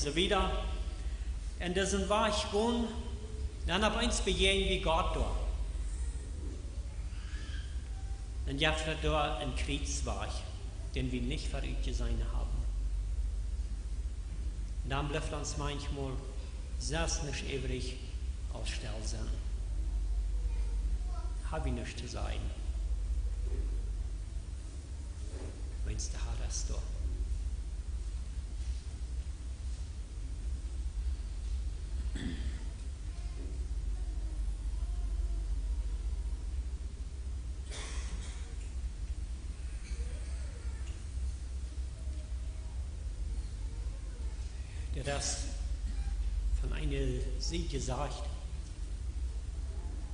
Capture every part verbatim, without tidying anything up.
soo wieda. Un disen Wajch gonen, dan opp eemol bejäajnen wie Gott doa. Dan jeft et doa een Kjrietswajch, dän wie nich verut jeseenen haben. Dan blift ons maunchmol selfst nuscht übrig aus stell sennen. Hab wie nuscht to sajen. Wiels de Har es doa. Daut es von eene Sied jesajcht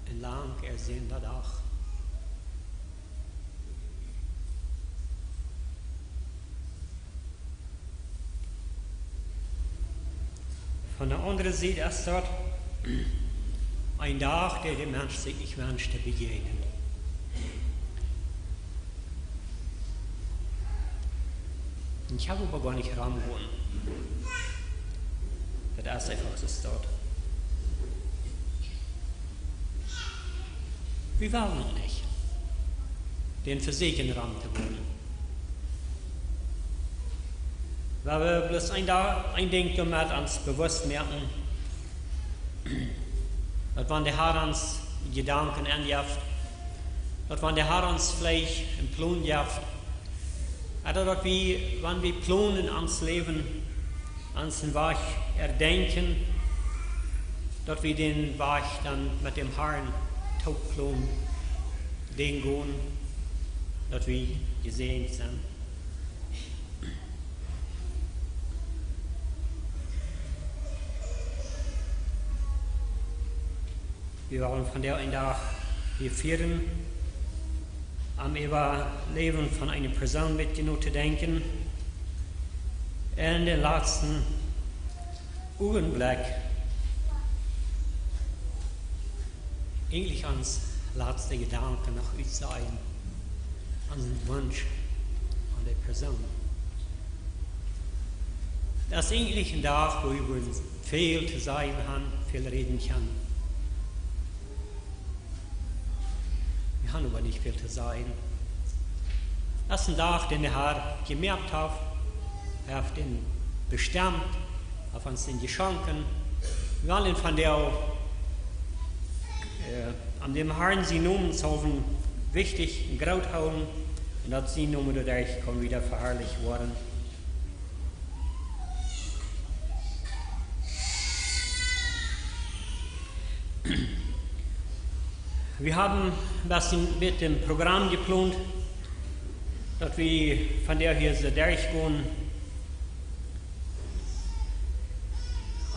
un lang erseenen Dach. Von de aundre Sied es daut een Dach, dän de Mensch sikj nich wenscht to bejäajnen. Un ekj hab oba goanich Ram jeholt. Daut es eefach soo, daut wie wellen noch nich dän Vesieekjen Ram to woaren. Well wie bloos een Dach, een Dinkj doamet ons bewusst moaken, daut wan de Har ons Jedanken enjeft, daut wan de Har ons veleicht een Plon jeft, ooda daut wie, wan wie plonen ons Läwen, onsen Wajch erdenkjen, daut wie dän Wajch dan met däm Harn toop plonen, dän gonen, daut wie jesäajent sent. Wie wellen vondoag een Dach hia fieren, om äwa Läwen von eene Persoon met no to denkjen. En dän latsten Uagenblekj eejentlich ons latste Jedanken noch utsajen, onsen Wunsch aun de Persoon. Daut es eejentlich een Dach, wua wie väl to sajen haben, väl räden kjennen. Wie haben oba nich väl to sajen. Daut es een Dach, dän de Har jemoakt haft. Hee haft dän bestemt, haft ons dän jeschonken. Wie wellen dän vondoag, äh, aun däm Harn sienen Nomen soo wichtich un groot hoolen, un daut sien Nomen doaderch kaun wada veharlicht woaren. Wie haben een bät met däm Program jeplont, daut wie vondoag hia soo derchgonen,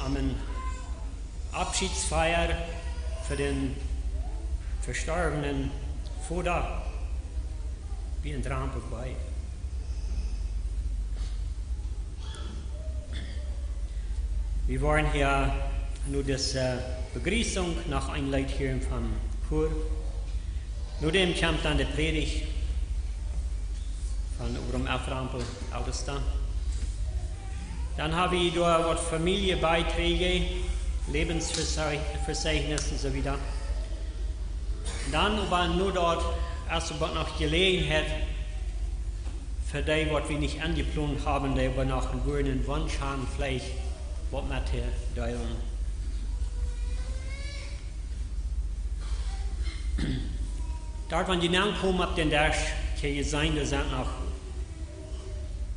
aun eene Aufschiedsfeier fa dän vestorwenen Voda bie een Drampel bie. Wie woaren hia no dise Bejrießung noch een Leet hieren vom Chor. No däm kjemt dan de Prädicht von Obram F. Rampel, Eltesta. Dan hab wie doa waut Famieljebeiträge, Läwensvezeichnis un soo wieda. Dan oba nu daut es oba noch Jeläajenheit fa dee, waut wie nich aunjeplont haben, dee oba noch eenen Wunsch haben, veleicht waut met to deelen. Doa, wan jie nenkomen opp dän Desch, kjenn jie seenen, doa sent noch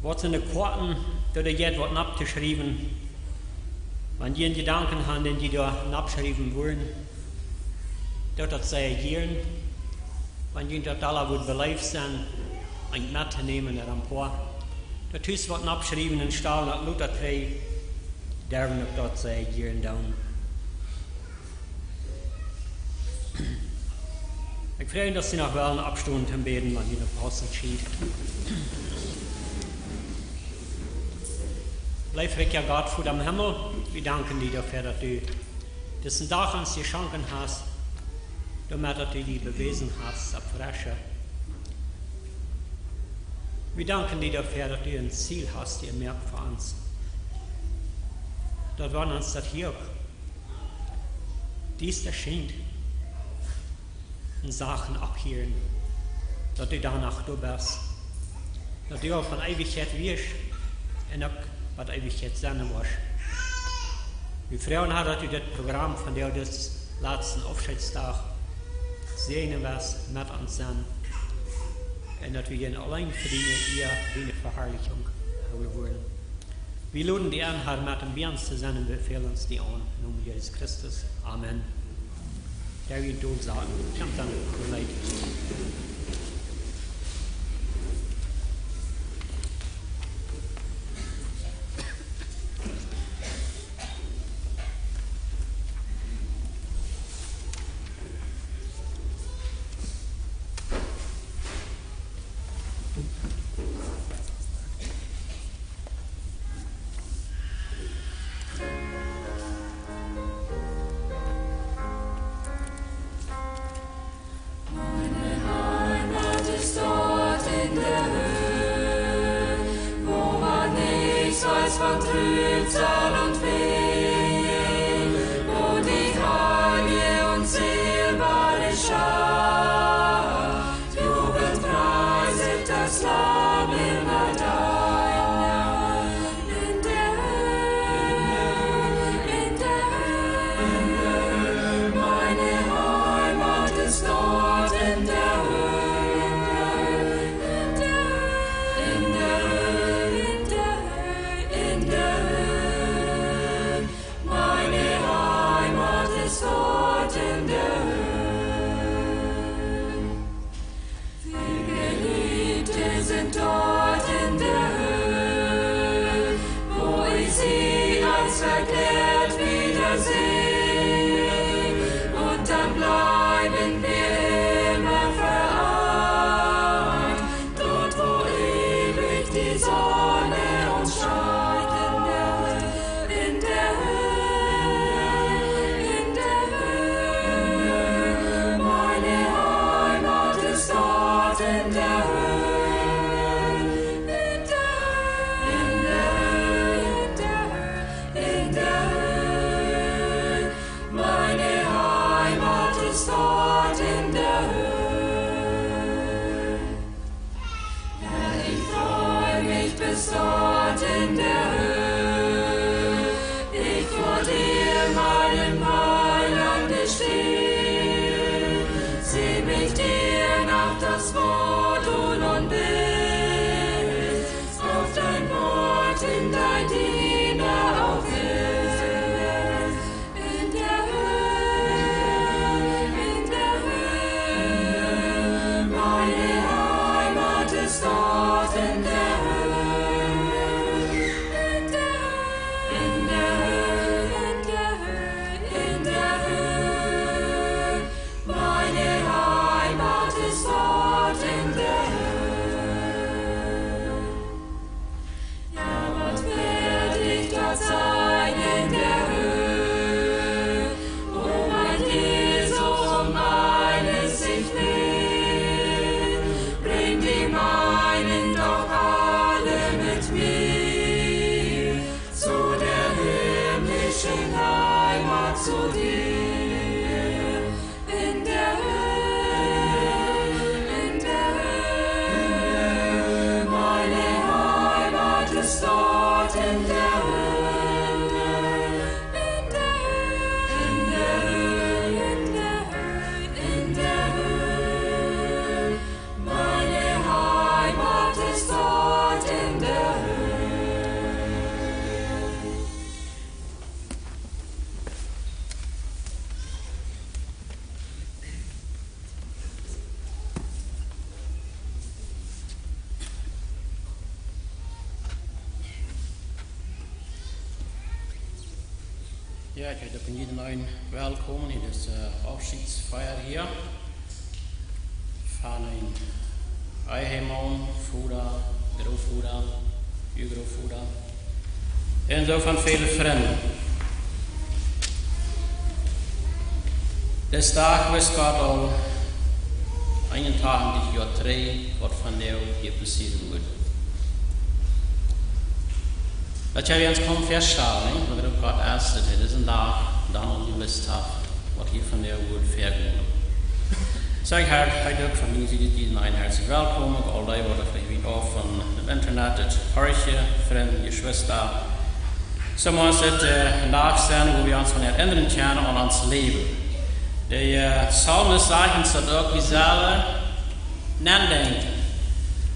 waut sent de Koaten, doa jeit waut nopp to schriewen. Wan jie Jedanken haben, dee jie doa nopp schriewen wellen, doot daut sea jieren. Wan jie daut aula wudden beleeft sennen, een met to nämen, ooda een poa, daut tus waut nopp schriewen un stalen, daut lot daut trigj, doa woa wie daut sea jieren doonen. Ekj frei mie, daut jie noch wellen oppstonen toom bäden, wan jie noch pausen schient. Leewa Gott, Voda em Himmel, wie danken die doafäa, daut du disen Dach ons jeschonken hast, doamet daut du die bewäsen hast, opp fresche. Wie danken die doafäa, daut du een Ziel hast, jemoakt fa ons. daut wan ons daut hia uk diesta schient, un Sachen opphieren, daut du doano doa best, daut du aul von Eewichkjeit wieescht un uk waut Eewichkjeit sennen woascht. Wie froagen, Herr, daut du dit Programm von disen latsten Aufschiedsdach säajnen woascht met ons sennen, un daut wie hia auleen fa diene Ea, diene Veharlichunk haben woaren. Wie loden die en, Herr, met ons bie ons to sennen, un befälen ons die aun. Em Nomen Jesus Christus. Amen. Dee wie doa saten, kjemt dan de Leiter. Meine Heimat ist dort in der Höhe, wo man nichts weiß von Trübsal und Weh, wo die heilige und zählbare Schar jubelnd preiset das Lamm immer da. In der Höhe, in der Höhe, meine Heimat ist dort in der Höhe, in der Höhe, in der Höhe, in der Höhe, in der Höhe. Meine Heimat ist dort in der Höhe. Viele Geliebte sind dort in der Höhe, wo ich sie als verkehrt wiedersehe. Und dann bleiben wir immer vereint. Dort, wo ewig die Sonne uns scheint, in der Höhe, in der Höhe, in der Höhe, meine Heimat ist dort in der Höhe, in der Höhe, in der Höhe, in der Höhe, in der Höhe. Meine Heimat ist dort in der Höhe. Herr, ich freue mich bis dort in der Höhe. Ich vor dir, meinem Heiland, stehe. Seh mich dir nach das Wort du nun bist. Auf dein Wort hin dein Diener auch ist. In der Höhe, in der Höhe, meine Heimat ist dort in der Höhe. In der Höhe, in der Höhe, in der Höhe, in der Höhe, meine Heimat ist dort in der Höhe. Ja, was werd ich dort sein in der Höhe, wo mein Jesus um meines sich fleht? Bring die meinen doch alle mit mir zu der himmlischen Heimat, zu dir. In der Höhe, in der Höhe, meine Heimat ist dort in der Höhe. In der Höhe, in der Höhe, in der Höhe, in der Höhe, meine Heimat ist dort in der Höhe. Jo, ekj heet uk jieda eenen welkom en dise, äh, Aufschiedsfeier hia. Von een Ehemaun, Voda, Grootvoda, Urgrootvoda. Un soo von väle Frind. Dis Dach wist Gott aul eenentachentich Joa trigj, waut vondoag hia passieren wudd. Daut kjenn wie ons kaum väastalen, nich? Wan wie daut Gott es, daut hee disen Dach dan aul jewist haft, waut hia vondoag wudd väakomen. Saj ekj, hia uk von miene Sied, jieda een hartlich welkom, uk aul dee, waut veleicht wiet auf von daut Internet, daut horchen, Frind, Jeschwista. Soo mott et, äh, een Dach sennen, wua wie ons von erinnern kjennen aun ons Läwen. De, äh, Psalmist sajcht ons daut uk, wie sellen nodenkjen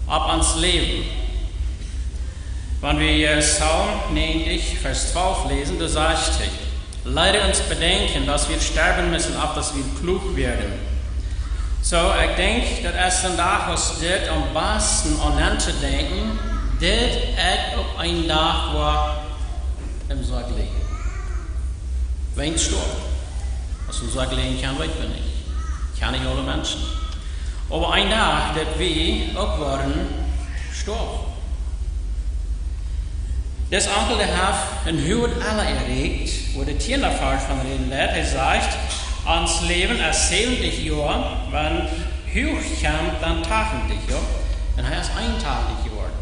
opp ons Läwen. Wan wie, äh, Psalm negentig, Varsch twalf läsen, doa sajcht hee: „Lehre uns bedenken, dass wir sterben müssen, auf dass wir klug werden.“ Soo, ekj denkj, daut es een Dach aus dit aum basten aun to denkjen, daut ekj opp een Dach woa em Sarg lijen. Wan ekj stoaw. Aus em Sarg lijen kaun, weet wie nich. Kjennen nich aule Menschen. Oba een Dach, daut wie uk woaren stoawen. Dis Onkel, dee haft een Huat Ella erreicht, wua de tiende Varsch von räden deit. Hee sajcht: „Ons Läwen es säwentich Joa, wan et huach kjemt, dan tachentich Joa.“ Un hee es eentachentich jeworden.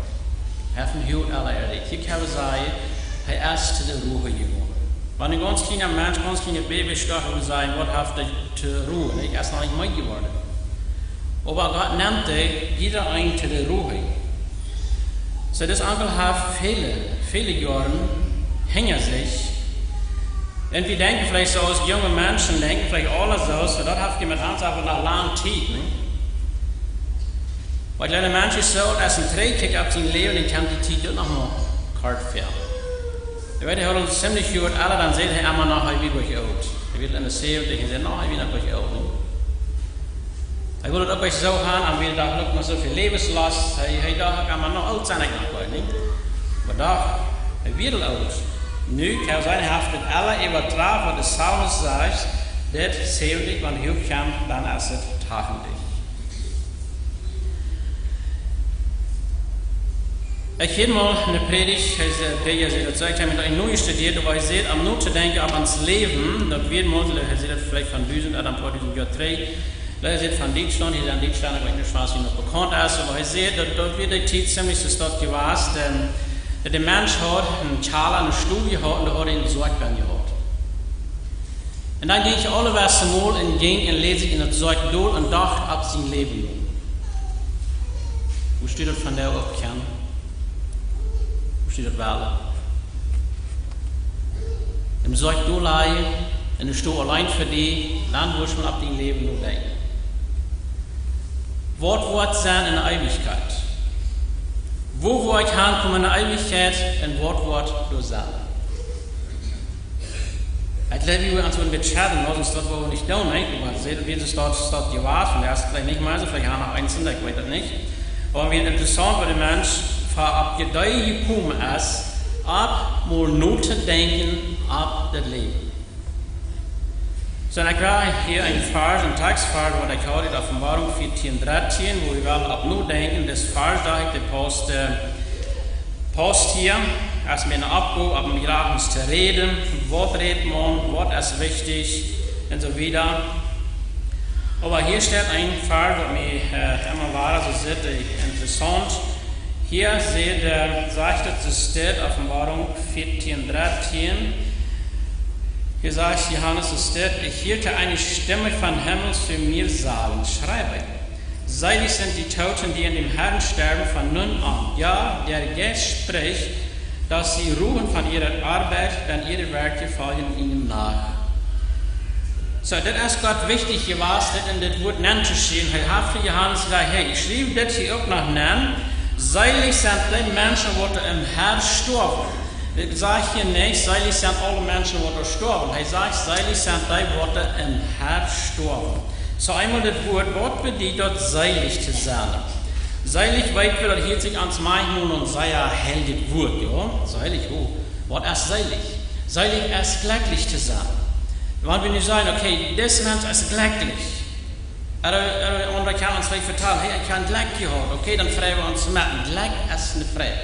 Hee haft een Huat Ella erreicht. Hia kjenn wie sajen, hee es to de Ru jekomen. Wan een gaunz kjliena Mensch, gaunz kjliena Baby stoaw, wie sajen, waut haft hee to Ru? Hee es noch nich meed jeworden. Oba Gott nemt dee, jieda een to de Ru. Soo, dis Onkel haft väle, väle Joaren hinja sikj. Un wie denkjen veleicht soo aus junge Menschen denkjen, veleicht aule soo, soo daut haft jemaunt aunsajen, noch lang Tiet, nä? Oba kjliene Menschen, soo aus een Trigjkjikj opp sien Läwen, dee kjemt de Tiet uk noch mau kort väa. Ekj weet, hee haud ons ziemlich Huat Ella, dan säd hee emma noch, hee wia goanich oolt. Hee wia en de säwentich un säd noch, hee wia noch goanich oolt, nä? Hee wull daut uk bie soo gonen, un wia doa uk noch soo väl Läwenslost. Hee, hee docht uk emma noch, oolt sie ekj noch goanich, nä? Oba doch, hee wia aul oolt. Nu kaun sennen, hee haft et Ella äwatrafen, waut de Psalmist sajcht, daut säwentich, wan et huach kjemt, dan es et tachentich. Ekj hieed mol eene Prädicht, hee säd, Prädja säd, daut saj ekj, hee haud mie daut nich studiet, oba hee säd, om notodenkjen opp ons Läwen, daut wia mol, hee säd daut veleicht von dusent, äh, een poa dusent Joa trigj. Hee säd von Dietschlaunt, hia en Dietschlaunt, ekj weet nich, aus et noch bekaunt es, oba hee säd, daut, daut wia de Tiet ziemlich soo stoakj jewast, un daut de Mensch haud een Kjalla, eene Stow jehaut, un doa haud hee een Soakj benn jehaut. Un dan jinkj hee aule Wäakj mol un jinkj un läd sikj en daut Soakj dol un docht opp sien Läwen no. Woo steit daut vondoag opp, Kjinja? Woo steit daut woll? Em Soakj dol lajen, en de Stow auleen fa die, dan woascht du opp dien Läwen nodenkjen. Waut woat sennen en de Eewichkjeit? Woo woa ekj aunkomen en de Eewichkjeit un waut woat doa sennen? Ekj jleew, wie wudden ons een bät schämen, aus ons daut woll nich doonen, nich? Oba see, wie daut, daut jewast, un daut es veleicht nich mea soo, veleicht haben wie noch eent, ekj weet et nich. Oba wia interessaunt, woo de Mensch von opp de Idee jekomen es, opp mol notodenkjen opp daut Läwen. Soo, ekj well hia een Varsch, een Tekjstvarsch, waut ekj haud ut Openboarunk vieetieen, dartieen, woo wie wellen opp nodenkjen, dis Varsch, daut ekj de Post, äh, Post hia, aus mie ne Oppgow, opp een Bejrafnis to räden, waut rät maun, waut es wichtich, un soo wieda. Oba hia steit een Varsch, waut mie, äh, emma wada soo sitt, äh, interessaunt. Hia sajcht, äh, sajcht et, soo steit, Openboarunk vieetieen, dartieen. Hia sajcht Johanes, soo steit: „Ich hörte eine Stimme vom Himmel zu mir sagen: Schreibe: Selig sind die Toten, die in dem Herrn sterben, von nun an. Ja, der Geist spricht, dass sie ruhen von ihrer Arbeit, denn ihre Werke folgen ihnen nach.“ Soo, daut es Gott wichtich jewast, dit en dit Wuat nenn to schriewen. Hee haft fa Johanes jesajcht: „Hey, ekj schriew dit hia uk noch nenn. Selig sent dee Menschen, waut em Herrn stoawen.“ Hee sajcht hia nich, selig sent aule Menschen, waut stoawen. Hee sajcht, selig sent dee, waut em Herrn stoawen. Soo, eemol dit Wuat, waut bediet daut, selig to sennen? Selig, weet wie, daut hieet sikj ons maunchmol aun sea heiljet Wuat, jo? Selig, oh, waut es selig? Selig es glücklich to sennen. Wan wie nu sajen, okay, dis Mensch es glücklich. Ooda, ooda, ooda kaun ons veleicht vetalen, hey, ekj hab Jlekj jehaut. Okay, dan freien wie ons met. Jlekj es ne Freid.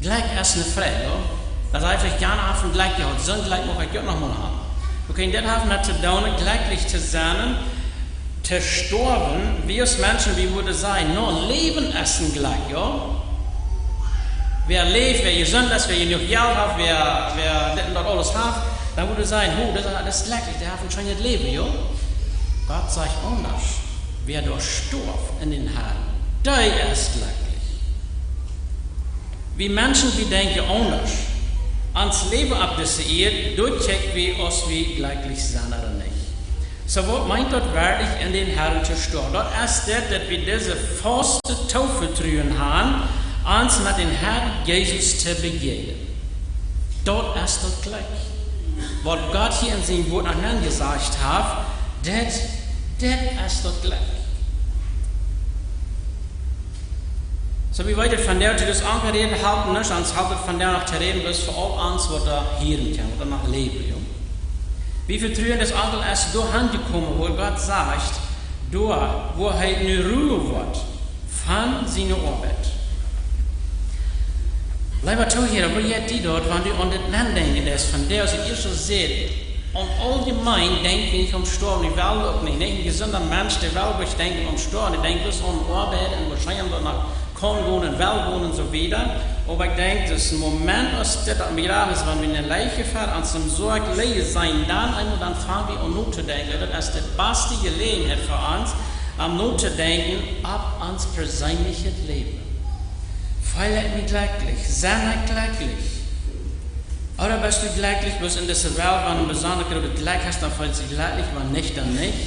Jlekj es ne Freid, jo. Dan saj ekj veleicht, jo, ekj hab Jlekj jehaut. Soon Jlekj mucht ekj uk noch mol haben. Okay, daut haft met to doonen, glücklich to sennen, to stoawen, wie aus Menschen, wie wudden sajen, no, Läwen es een Jlekj, jo. Wäa läft, wäa jesunt es, wäa jenuach Jelt haft, wäa, wäa haft, dan wudd wie sajen: "Oh, daut, daut es jlekjlich, dee haft een scheenet Läwen, jo." Gott sajcht aundasch: "Wäa doa stoaft en dän Harn, dee es jlekjlich." Wie Menschen, wie denkjen aundasch. Ons Läwen opp dise Ieed, doa kjikj wie, aus wie jlekjlich sent ooda nich. Soo, waut meent daut werkjlich, en dän Harn to stoawen? Daut es dit, daut wie dise fauste Toovetruen haben, ons met dän Harn Jesus to bejäajnen. Daut es daut Jlekj. Waut Gott hia en sien Wort aun jesajcht haft, dit, dit es daut Jlekj. Soo, wie weeten vondoag, daut ons Onkel räden halpt nuscht, ons halpt et vondoag noch to räden, bloos fa aul ons, waut doa hieren kjennen, waut doa noch läwen, jo. Wie vetruen, daut Onkel es doa aunjekomen, wua Gott sajcht, doa, wua hee nu Ruhe woat von siene Oabeit. Leewa Toohiera, woo jeit die daut, wan du aun dit Nodenkjen deist, von dee, aus ekj ieescht soo säd, aun auljemein denkj wie nich aum Stoawen, wie wellen uk nich, nich? Een jesunda Mensch, dee well nich denkjen aum Stoawen, dee denkjt bloos aun Oabeit un woarschienlich daut noch kaun gonen un well gonen un soo wieda. Oba ekj denkj, daut een Moment aus dit, daut Bejrafnis, wan wie ne Leich fa ons em Soak lijen seenen, dan eemol, dan fang wie aun notodenkjen. Daut es de baste Jeläajenheit fa ons, om notodenkjen opp ons perseenlichet Läwen. Feel ekj mie jlekjlich? Sie ekj jlekjlich? Ooda best du jlekjlich, bloos en dise Welt, wan du een besonda grootet Jlekj hast, dan feelst du jlekjlich, wan nich, dan nich?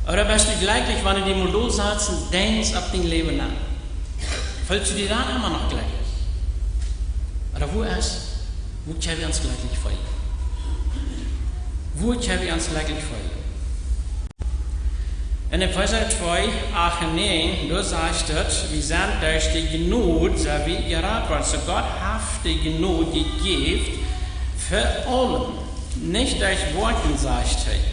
Ooda best du jlekjlich, wan du die mol lossatst un denkjst opp dien Läwen no? Feelst du die dan emma noch jlekjlich? Ooda woo es, woo kjenn wie ons jlekjlich feelen? Woo kjenn wie ons jlekjlich feelen? En Efeesa twee, acht un näajen, doa sajcht et: "Wie sent derch de Jnod, sent wie jerat worden." Soo Gott haft de Jnod jejäft fa aulem, nich derch Woakjen, sajcht hee.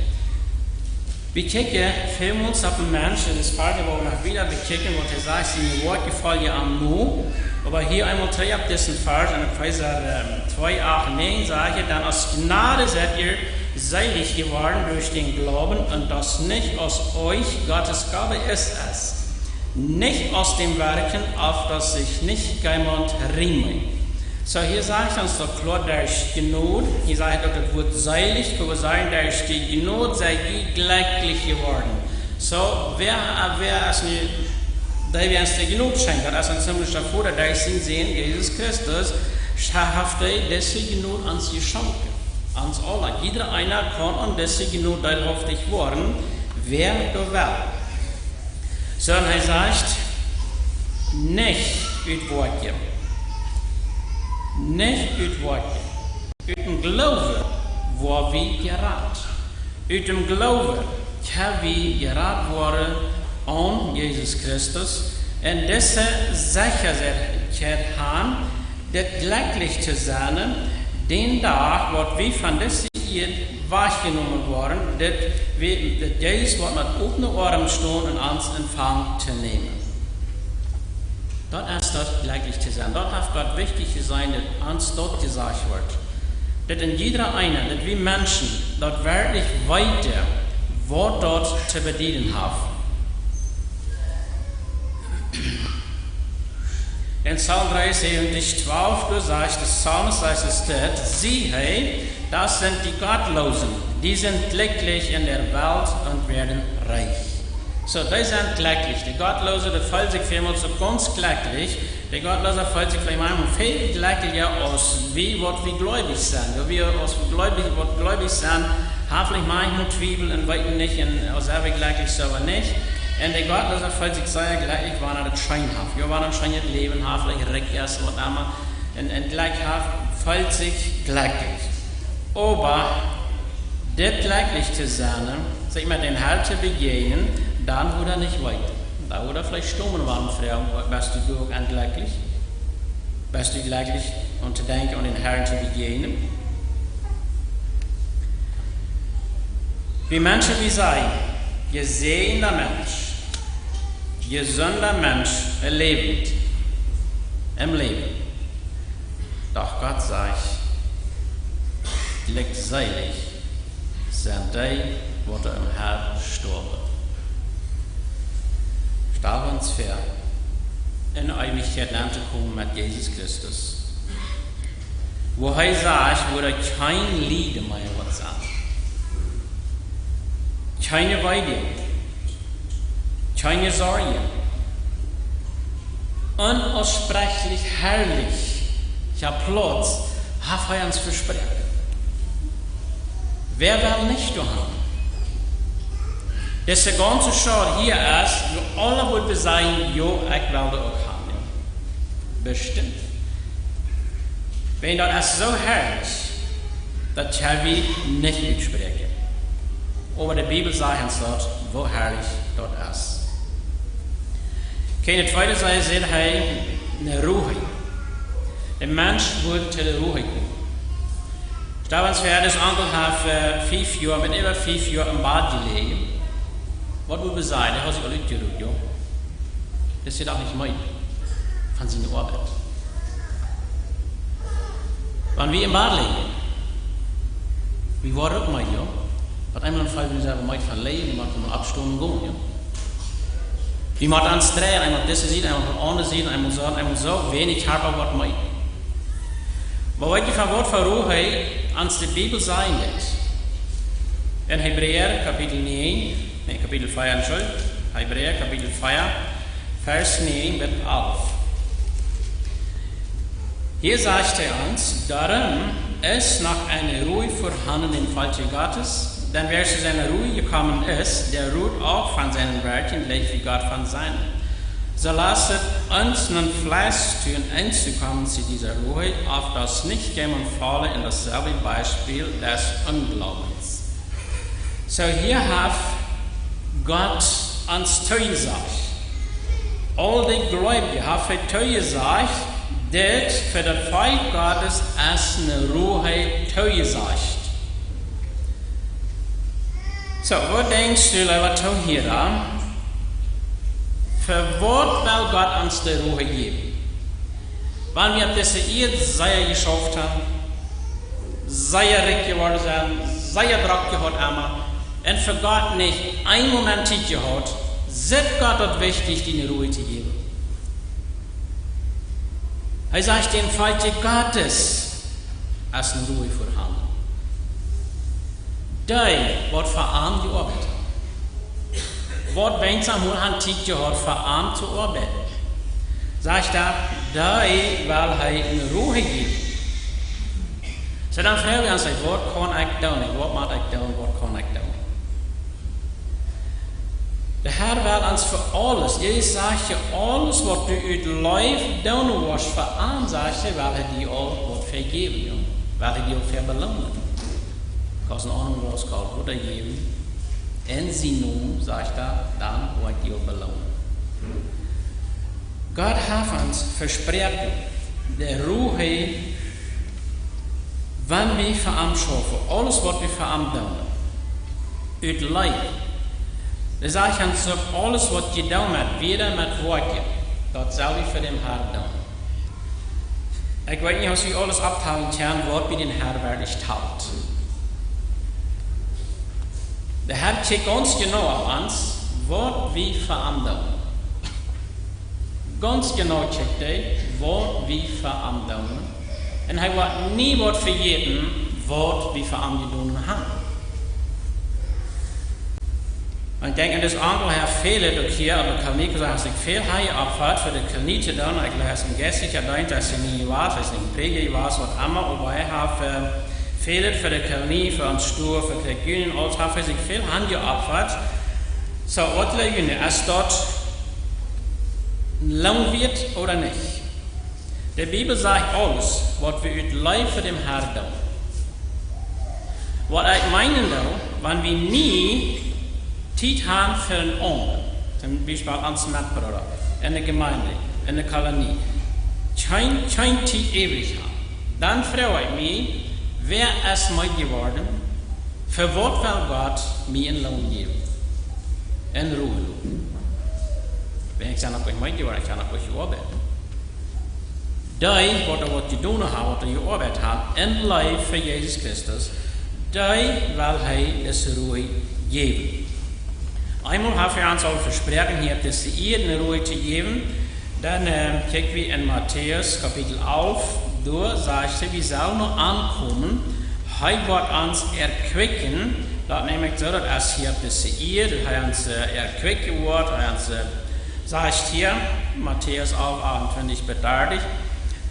Wie kjikjen välmols opp een Mensch, un daut es Varsch, wua wie noch wieda bekjikjen, waut hee sajcht, siene Woakjen foljen am no. Oba hia eemol trigj opp disen Varsch, en Efeesa, ähm, twee, acht un näajen, sajcht et: "Denn aus Gnade seid ihr selig geworden durch den Glauben, und das nicht aus euch, Gottes Gabe ist es, nicht aus dem Werken, auf dass sich nicht jemand rühme." Soo, hia sajcht et ons daut kloa, derch Jnod. Hia sajcht et uk daut Wuat selig, wua wie sajen, derch de Jnod seid ihr glücklich geworden. Soo, wäa, wäa es nu, dee wäa ons de Jnod schenkjt? Daut es ons himmlischa Voda, derch sienen Sän, Jesus Christus, haft hee dise Jnod ons jeschonken. Ons aula, jieda eena kaun aun dise Jnod deelhauftich woaren, wäa doa well. Soo, un hee sajcht: "Nich ut Woakjen." Nich ut Woakjen. Ut dän Gloowen woa wie jerat. Ut dän Gloowen kjenn wie jerat woaren aun Jesus Christus. Un dise Sechaheit haben, dit jlekjlich to sennen, dän Dach, waut wie von dise Ieed wajchjenomen woaren, dit wie, daut Jesus woat met opne Oarms stonen un ons empfangen to nämen. Daut es daut, jlekjlich to sennen. Daut haft Gott wichtich jeseenen, daut ons daut jesajcht woat. Daut en jieda eena, daut wie Menschen, daut werkjlich weeten, waut daut to bedieden haft. En Psalm dreeunsiebzig, twalf, doa sajcht de Psalmist, sajcht et dit: "Siehe, das sind die Gottlosen, die sind glücklich in der Welt und werden reich." Soo, dee sent jlekjlich. De Gottloose, dee feelen sikj välmols soo gaunz jlekjlich. De Gottloose feelt sikj veleicht mau väl jlekjlicha aus wie, waut wie gleubich sent. Jo, wie aus wie gleubich, waut gleubich sent, haben veleicht mau Twiewel un weeten nich, un aus wie jlekjlich sent ooda nich. Un de Gottloose feelt sikj sea jlekjlich, wan hee daut scheen haft. Jo, wan hee een scheenet Läwen haft, veleicht rikj es, waut emma. Un, un jlekjlich haft, feelt sikj jlekjlich. Oba dit jlekjlich to sennen, sikj met dän Harn to bejäajnen, dan woat hee nich weeten. Dan woat hee veleicht stonen, wan wie froagen: "Best du uk jlekjlich? Best du jlekjlich, om to denkjen aun dän Harn to bejäajnen?" Wie Menschen, wie sajen: "Jesäajenda Mensch, jesunda Mensch, läwent em Läwen." Doch Gott sajcht: "Jlikjseelich sent dee, waut em Harn stoawen." Stal ons väa, en Eewichkjeit auntokomen met Jesus Christus. Woo hee sajcht, woo doa kjeen Lieden mea woat sennen. Kjeene Weedoag. Kjeene Sorjen. Unaussprechlich herrlich. Jo, Plauts haft hee ons vesproaken. Wäa well nich doahan? Dise gaunze Schaul hia es, woo aule wudden sajen, jo, ekj well doa uk han. Bestimmt. Wan daut es soo herrlich, daut kjenn wie nich utspräakjen. Oba de Bibel sajcht ons daut, woo herrlich daut es. Kjeene tweede Sied, sajcht hee, ne Ruhe. De Mensch woat to de Ruhe komen. Stal ons väa, dis Onkel haft, äh, fief Joa, met äwa fief Joa em Bad jeläajen. Waut mott wie sajen? Dee haud sikj aul utjeruht, jo. Dee es doch nich meed von siene Oabeit. Wan wie em Bad läajen, wie woaren uk meed, jo. Daut eemol en Fäl, wie sent meed von läajen, wie motten mol oppstonen un gonen, jo. Wie motten ons dreien, eemol dise Sied, eemol von aundre Sied, eemol soo, eemol soo, wäa nich halpen woat meed. Oba weet jie, von waut fa Ruhe ons de Bibel sajen deit? En Hebräa Kapitel näajen, nä, Kapitel vea, Entschuldigung. Hebräa Kapitel vea, Varsch näajen bat alf. Hia sajcht hee ons: Darum ist noch eine Ruhe vorhanden im Volke Gottes, denn wer zu seiner Ruhe gekommen ist, der ruht auch von seinen Werken, gleich wie Gott von seinen. So lasset uns nun Fleiß tun, einzukommen zu dieser Ruhe, auf dass nicht jemand falle in dasselbe Beispiel des Unglaubens. Soo, hia haft Gott ons toojesajcht. Aul de Gleubje haft hee toojesajcht, daut fa daut Volkj Gottes es ne Ruhe toojesajcht. Soo, waut denkjst du, leewa Toohiera? Fa waut well Gott ons de Ruhe jäwen? Wan wie opp dise Ieed sea jeschauft haben, sea rikj jeworden sent, sea drock jehaut emma, un fa Gott nich een Moment Tiet jehaut, sitt Gott daut wichtich, die ne Ruhe to jäwen? Hee sajcht, em Volkj Gottes es ne Ruhe vorhanden. Dee, waut fa am jeoabeit haben. Waut weens am mol han Tiet jehaut, fa am to oabeiden. Sajcht hee, dee well hee ne Ruhe jäwen. Soo, dan froag wie ons, waut kaun ekj doonen? Waut mott ekj doonen? Waut kaun ekj doonen? De Herr well ons fa aules, Jesus sajcht je, aules waut du ut Leew doonen woascht fa am, sajcht hee, well hee die aul waut vejäwen, jo. Well hee die aul vebeloonen. Kaust ne Ahnung, waut Gott woat die jäwen. En sienen Nomen, sajcht hee, dan woa ekj die aul beloonen. Gott haft ons vesproaken, de Ruhe, wan wie fa am schaufen, aules waut wie fa am doonen, ut Leew. Hee sajcht ons uk, aules waut jie doonen, met Wieed, met Woakjen, daut sell wie fa dän Herrn doonen. Ekj weet nich, aus wie aules opptalen kjennen, waut bie dän Herrn werkjlich talt. De Herr kjikjt gaunz jeneiw opp ons, waut wie fa am doonen. Gaunz jeneiw kjikjt hee, waut wie fa am doonen. Un hee woat nie waut vejäten, waut wie fa am jedonen haben. Un ekj denkj, en dis Onkel haft väl, uk hia opp de Kolonie, sajcht, haft sikj väl hia jeopfat fa de Kolonie to doonen. Ekj läs, en Jeistlicha deent, daut es nich jewast, daut es nich en Prädja jewast, waut emma, oba hee haft, äh, väl fa de Kolonie, fa ons Stua, fa Kjrieekjunien, aules haft hee sikj väl hanjeopfat. Soo, waut jleew jie, es daut Loon wieet ooda nich? De Bibel sajcht, aules waut wie ut Leew fa dän Herrn doonen. Waut ekj meenen well, wan wie nie Tiet haben fa een aundren, toom Biespel ons Metbrooda, en de Jemeent, en de Kolonie, kjeen, kjeen Tiet übrig haben, dan froag ekj mie, wäa es meed jeworden? Fa waut well Gott mie een Loon jäwen? En Ruhe loten. Wan ekj sie noch nich meed jeworden, ekj sie noch nich jeoabeit. Dee, waut doa waut jedonen haben, waut doa jeoabeit haben, en Leew fa Jesus Christus, dee well hee dise Ruhe jäwen. Eemol haft hee ons aul vesproaken, hia opp dise Ieed ne Ruhe to jäwen. Dan, äh, kjikj wie en Matäus Kapitel alf, Doa sajcht hee, wie sellen no am komen, hee woat ons erquicken. Daut neem ekj soo, daut es hia opp dise Ieed, daut hee ons, äh, erquicken woat, hee ons, äh, sajcht hia, Matäus alf, achtuntwintich bat dartich: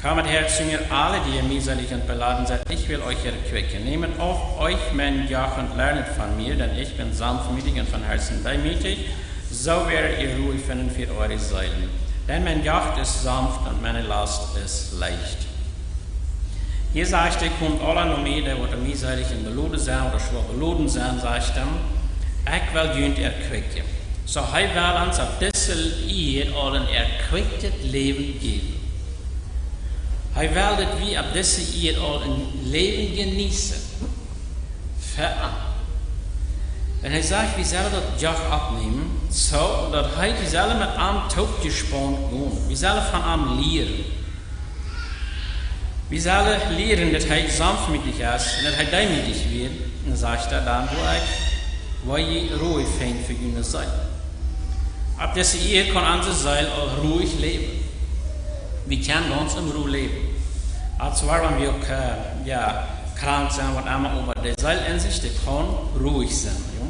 Kommet her zu mir, alle, die ihr mühselig und beladen seid, ich will euch erquicken. Nehmet auf euch mein Joch und lernet von mir, denn ich bin sanftmütig und von Herzen demütig. So werdet ihr Ruhe finden für eure Seelen. Denn mein Joch ist sanft und meine Last ist leicht. Hia sajcht hee: Komt aula no mie, dee waut mühselig un beloden sent, ooda schwoa beloden sent, sajcht hee, ekj well junt erquicken. Soo, hee well ons opp dise Ieed aul een erquicktet Läwen jäwen. Hee well, daut wie opp dise Ieed aul een Läwen jeneeten. Fa am. Un hee sajcht, wie sellen daut Joch oppnämen, soo daut hee, wie sellen met am toop jespaunt gonen. Wie sellen von am lieren. Wie sellen lieren, daut hee sanftmütig es un daut hee demütig woat. Un dan sajcht hee: Dan woa ekj, woa jie Ruhe finjen fa june Seelen. Opp dise Ieed kaun onse Seel aul ruhig läwen. Wie kjennen gaunz en Ruhe läwen. Aulsoo, wan wie uk, äh, jo, krank sent, waut emma, oba de Seel aun sich, dee kaun ruhig sennen, jo.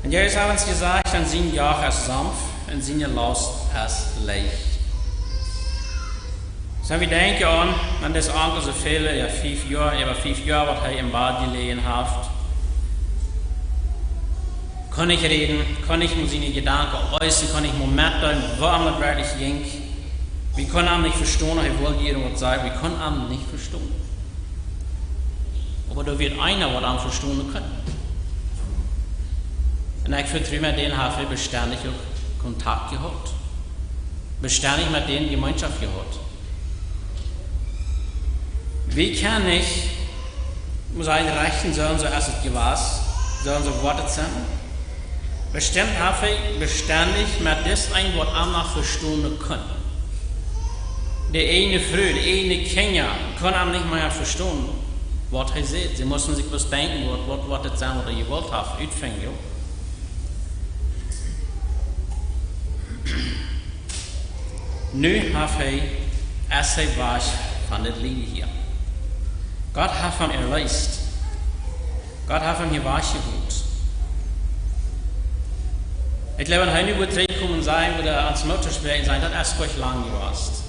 Un Jesus haft ons jesajcht, un sien Joch es sanft un siene Laust es leicht. Soo, wie denkjen aun, aun disen Onkel, soo väle, jo, fief Joa, äwa fief Joa, waut hee em Bad jeläajen haft. Kunn nich räden, kunn nich mol siene Jedanken äußern, kunn nich mol metdeelen, woo am daut werkjlich jinkj. Wie kunnen am nich vestonen, hee wull hia waut sajen, wie kunnen am nich vestonen. Oba doa wia eena, waut am vestonen kunn. Un ekj vetru, met dän haft hee bestendich uk Kontakt jehaut. Bestendich met dän Jemeenschoft jehaut. Wie kjennen nich, mott eena rajcht sennen, soo es et jewast, soo un soo woat et sennen. Bestemmt haft hee bestendich met dis een, waut am noch vestonen kunn. De eene Fru, de eene Kjinja kunnen am nich mea vestonen, waut hee säd. See musten sikj bloos denkjen, waut, waut, waut et sennen, waut hee jewult haft, utfinjen, jo. Nu haft hee, es hee wajch von dit Läwen hia. Gott haft am erleest. Gott haft am hia wajchjeholt. Ekj jleew, wan hee nu wudd trigjkomen sennen, wudd hee ons Moot toospräakjen sennen, daut es goanich lang jewast.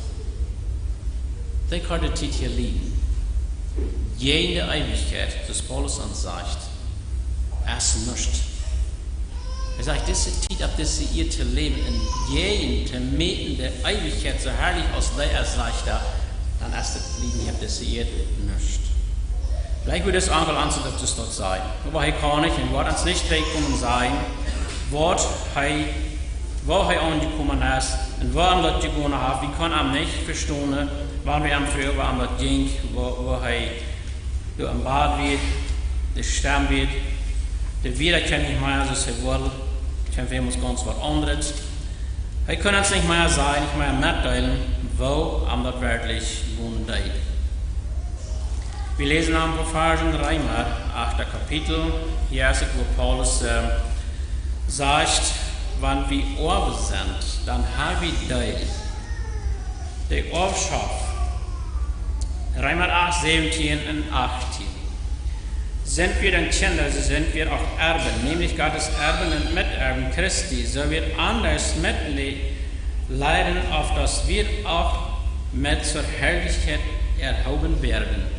Dee kort Tiet hia lieden. Jäajen de Eewichkjeit, soo aus Paulus ons sajcht, es nuscht. Hee sajcht, dise Tiet opp dise Ieed to läwen un jäajen to mäten de Eewichkjeit, soo harlich aus dee es, sajcht hee, dan es daut Läwen hia opp dise Ieed nuscht. Veleicht wudd dis Onkel ons daut, daut sajen. Oba hee kaun nich un woat ons nich trigjkomen sajen, waut hee, woo hee aunjekomen es un woo am daut jegonen haft. Wie kunnen am nich vestonen, wan wie am fruagen, woo am daut jinkj, woo, woo hee doa em Bad wia, de Stemm wia, de Wieed kjeem nich mea, soo aus hee wull, kjeem väl mol gaunz waut aundret. Hee kunn ons nich mea sajen, nich mea metdeelen, woo am daut werkjlich gonen deed. Wie läsen een poa Varsch en Reema, achte Kapitel. Hia es et, wua Paulus, äh, sajcht, wan wie Oawen sent, dan ha wie Deel. De Oawschoft. Reema acht, säwentieen un achtieen. Sind wir denn Kinder, so sind wir auch Erben, nämlich Gottes Erben und Miterben Christi, so wir anders mitleiden, auf dass wir auch mit zur Herrlichkeit erhoben werden.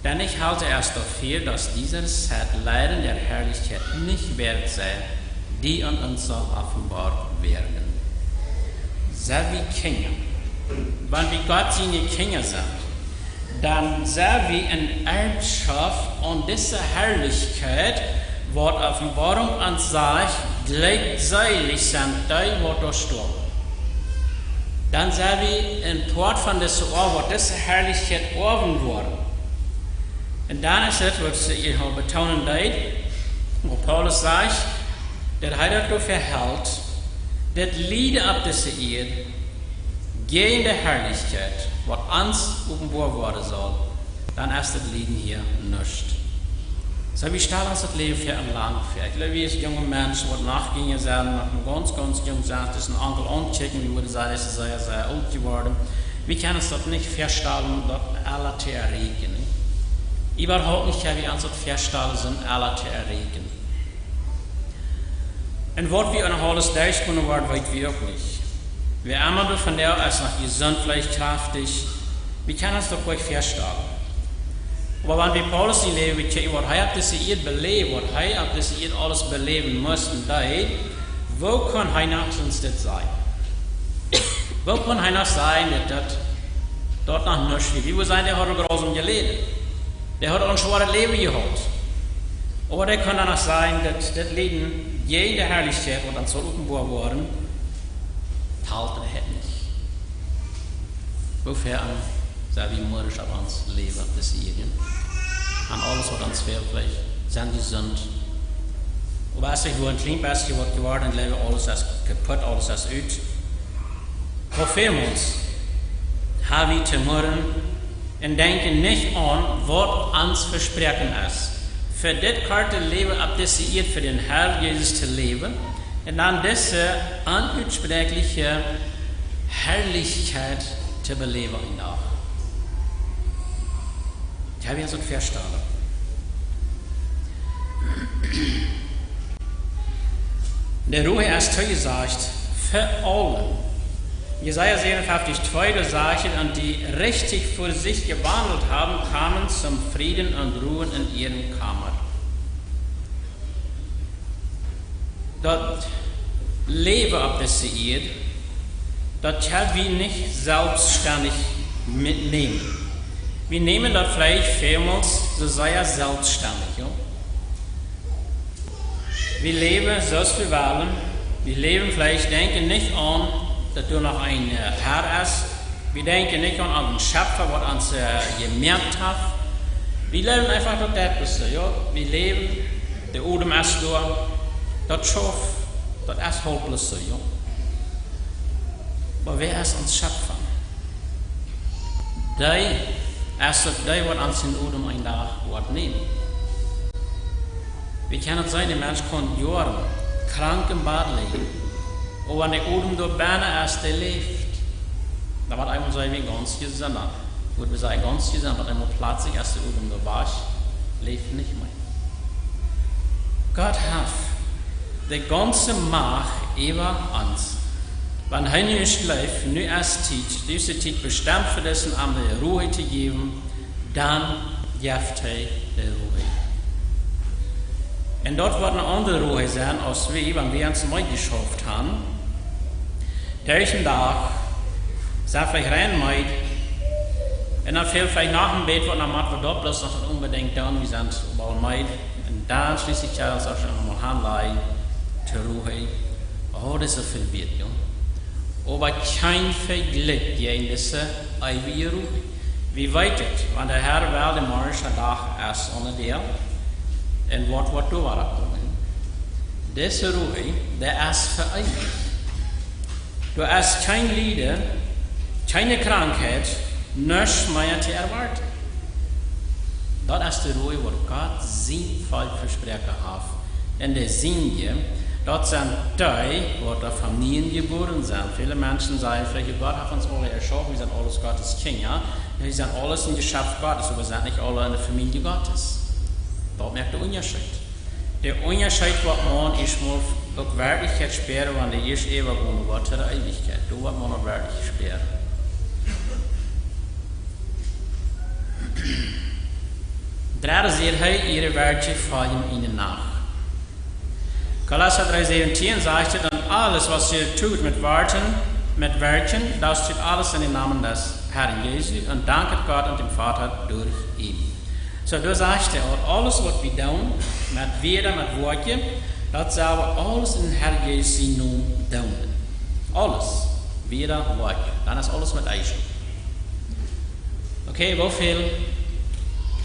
Denn ich halte es dafür, dass dieser Zeit Leiden der Herrlichkeit nicht wert sei, die an uns soll offenbart werden. Sent wie Kjinja? Wan wie Gott siene Kjinja sent, dan sent wie eene Erbschoft aun dise Harlichkjeit, waut Openboarunk ons sajcht, jlikj seelich sent dee, waut doa stoawen. Dan sent wie een Poat von dise Oa-, waut dise Harlichkjeit oawen woaren. Un dan es et, waut ekj aul betoonen deed, wua Paulus sajcht, daut hee daut doafäa helt, daut Lieden opp dise Ieed, jäajen de Harlichkjeit, waut ons openboa woaren saul, dan es daut Lieden hia nuscht. Soo, wie stalen ons daut Läwen väa un lang väa. Ekj jleew, wie aus junge Menschen, waut noch jinja sent, noch een gaunz, gaunz jung sent, daut es een Onkel auntochecken, wie wudden sajen, daut es sea, sea oolt jeworden. Wie kjennen ons daut nich väastalen, daut aula to erreichen, nich? Äwahaupt nich kjenn wie ons daut väastalen, sent aula to erreichen. Un waut wie noch aules derchkomen woaren, weet wie uk nich. Wie emma doavon, dee es noch jesunt, veleicht kjraftich. Wie kjennen ons daut nich väastalen. Oba wan wie Paulus sien Läwen kjikjen, waut hee opp dise Ieed beläwd, waut hee opp dise Ieed aules beläwen must, dan, woo kunn hee noch soo dit sajen? Woo kunn hee noch sajen, daut daut, daut noch nuscht wia? Wie wellen sajen, dee haud grausam jeläden. Dee haud een schwoaret Läwen jehaut. Oba dee kunn dan noch sajen, daut dit Lieden jäajen de Harlichkjeit, waut ons saul openboa woaren, talt hee nich. Woo väl sent wie morjens opp ons Läwen opp dise Ieed? Aun aules, waut ons fält, veleicht sent wie jesunt. Oba aus ekj wia een kjlien bät waut jeworden, un jleew, aules es kaput, aules es ut. Woo väl mol ha wie to morjen un denkjen nich aun, waut ons vesproaken es, fa dit korte Läwen opp dise Ieed fa dän Herr Jesus to läwen un dan dise onutspriekjliche Harlichkjeit to beläwen eenen Dach. Kjenn wie ons daut väastalen? De Ruhe es tojesajcht fa aule. Jesaja siebenundfünfzig zwei, doa sajcht et: „Und die rechtlich vor sich gewandelt haben, kamen zum Frieden und ruhen in ihren Kammern.“ Daut Läwen opp dise Ieed, daut kjenn wie nich selfststendich metnämen. Wie nämen daut veleicht välmols soo sea selfststendich, jo? Wie läwen soo aus wie wellen. Wie läwen veleicht, denkjen nich aun, daut doa noch een, äh, Herr es. Wie denkjen nich aun, aun dän Schepfa, waut ons, äh, jemoakt haft. Wie läwen eefach daut Däablesche, jo. Wie läwen, de Odem es doa, daut schauft, daut es haulf bloos soo, jo. Oba wäa es ons Schepfa? Dee es uk dee, waut ons dän Odem eenen Dach woat nämen. Wie kjennen et seenen, een Mensch kaun Joaren krank em Bad lijen, oba wan de Odem doa bennen es, dee läft. Dan woat eemol sennen, wie gaunz jesunt, woat wie sennen, gaunz jesunt, oba eemol pletslich es de Odem doa wajch, läft nich mea. Gott haft de gaunze Macht äwa ons. Wan hee nu es jleeft, nu es Tiet, dise Tiet bestemt fa disen, am de Ruhe to jäwen, dan jeft hee de Ruhe. Un daut woat eene aundre Ruhe sennen, aus wie, wan wie ons meed jeschauft haben. Derch dän Dach, sent veleicht rein meed. Un dan fält veleicht noch een bät waut, dan motten wie daut bloos noch nich onbedinjt doonen, wie sent aul meed. Un dan schlieslich, jo, daut es uk aul mol aunlajen, to Ruhe. Oh, daut es soo väl wieet, jo. Oba kjeen Vejlikj jäajen dise eewje Ruhe. Wie weeten et, wan de Herr well, de morjendje Dach es aun de Däa. Un waut woat doa wada komen? Dise Ruhe, dee es fa eewich. Doa es kjeen Lieden, kjeene Krankheit, nuscht mea to erwoaten. Daut es de Ruhe, waut Gott sien Volkj vesproaken haft. Un de Sienje, daut sent dee, waut von nieem jebuaren sent. Väle Menschen sajen veleicht: „Gott haft ons aule jeschaufen, wie sent aules Gott siene Kjinja. Wie sent aules een Jeschäft Gottes, oba wie sent nich aule enne Famielje Gottes.“ Daut moakt dän Unjascheet. De Unjascheet woat maun ieescht mol uk werkjlich spieren, wan de ieescht äwagonen woat to de Eewichkjeit. Doa woat maun uk werkjlich spieren. Dredde sajcht hee: „Ihre Werke folgen ihnen nach.“ Kolosser drei siebzehn sagt es: „Und alles, was ihr tut, mit Worten, mit Werken, das tut alles in den Namen des Herrn Jesus und danket Gott und dem Vater durch ihn.“ Soo, doa sajcht hee uk, aules waut wie doonen, met Wieed, met Woakjen, daut sell wie aules em Herr Jesus sienen Nomen doonen. Aules, Wieed, Woakjen, dan es aules met Eischen. Okay, woo väl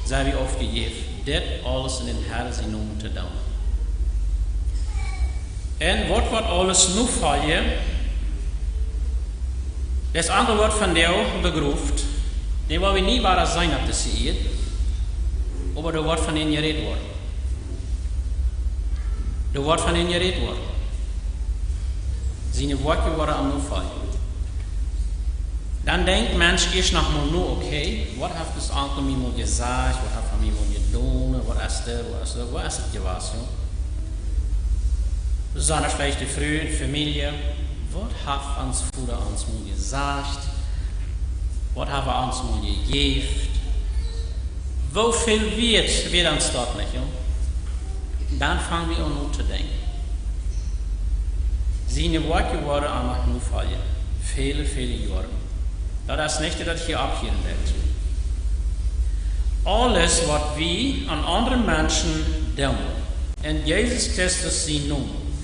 sent wie aufjejäft, dit aules em Herr sienen Nomen to doonen? Un waut woat aules nofoljen? Daut aundre woat vondoag begroft, dee woa wie nie wada seenen opp dise Ieed, oba doa woat von am jerät woaren. Doa woat von am jerät woaren. Siene Woakjen woaren am nofoljen. Dan denkjt Mensch ieescht noch mol no, okay, waut haft dis Onkel mie mol jesajcht, waut haft hee mie mol jedonen, waut es dit, waut es dit, waut es et jewast, jo? Besondasch veleicht de Fru un Famielje, waut haft ons Voda ons mol jesajcht, waut haft hee ons mol jejäft? Woo väl wieet, wieet ons daut nich, jo? Dan fang wie aun notodenkjen. Siene Woakjen woaren ons noch nofoljen, väle, väle Joaren. Daut es nich, daut hia opphieren woat. Aules, waut wie aun aundre Menschen doonen, en Jesus Christus sienen Nomen,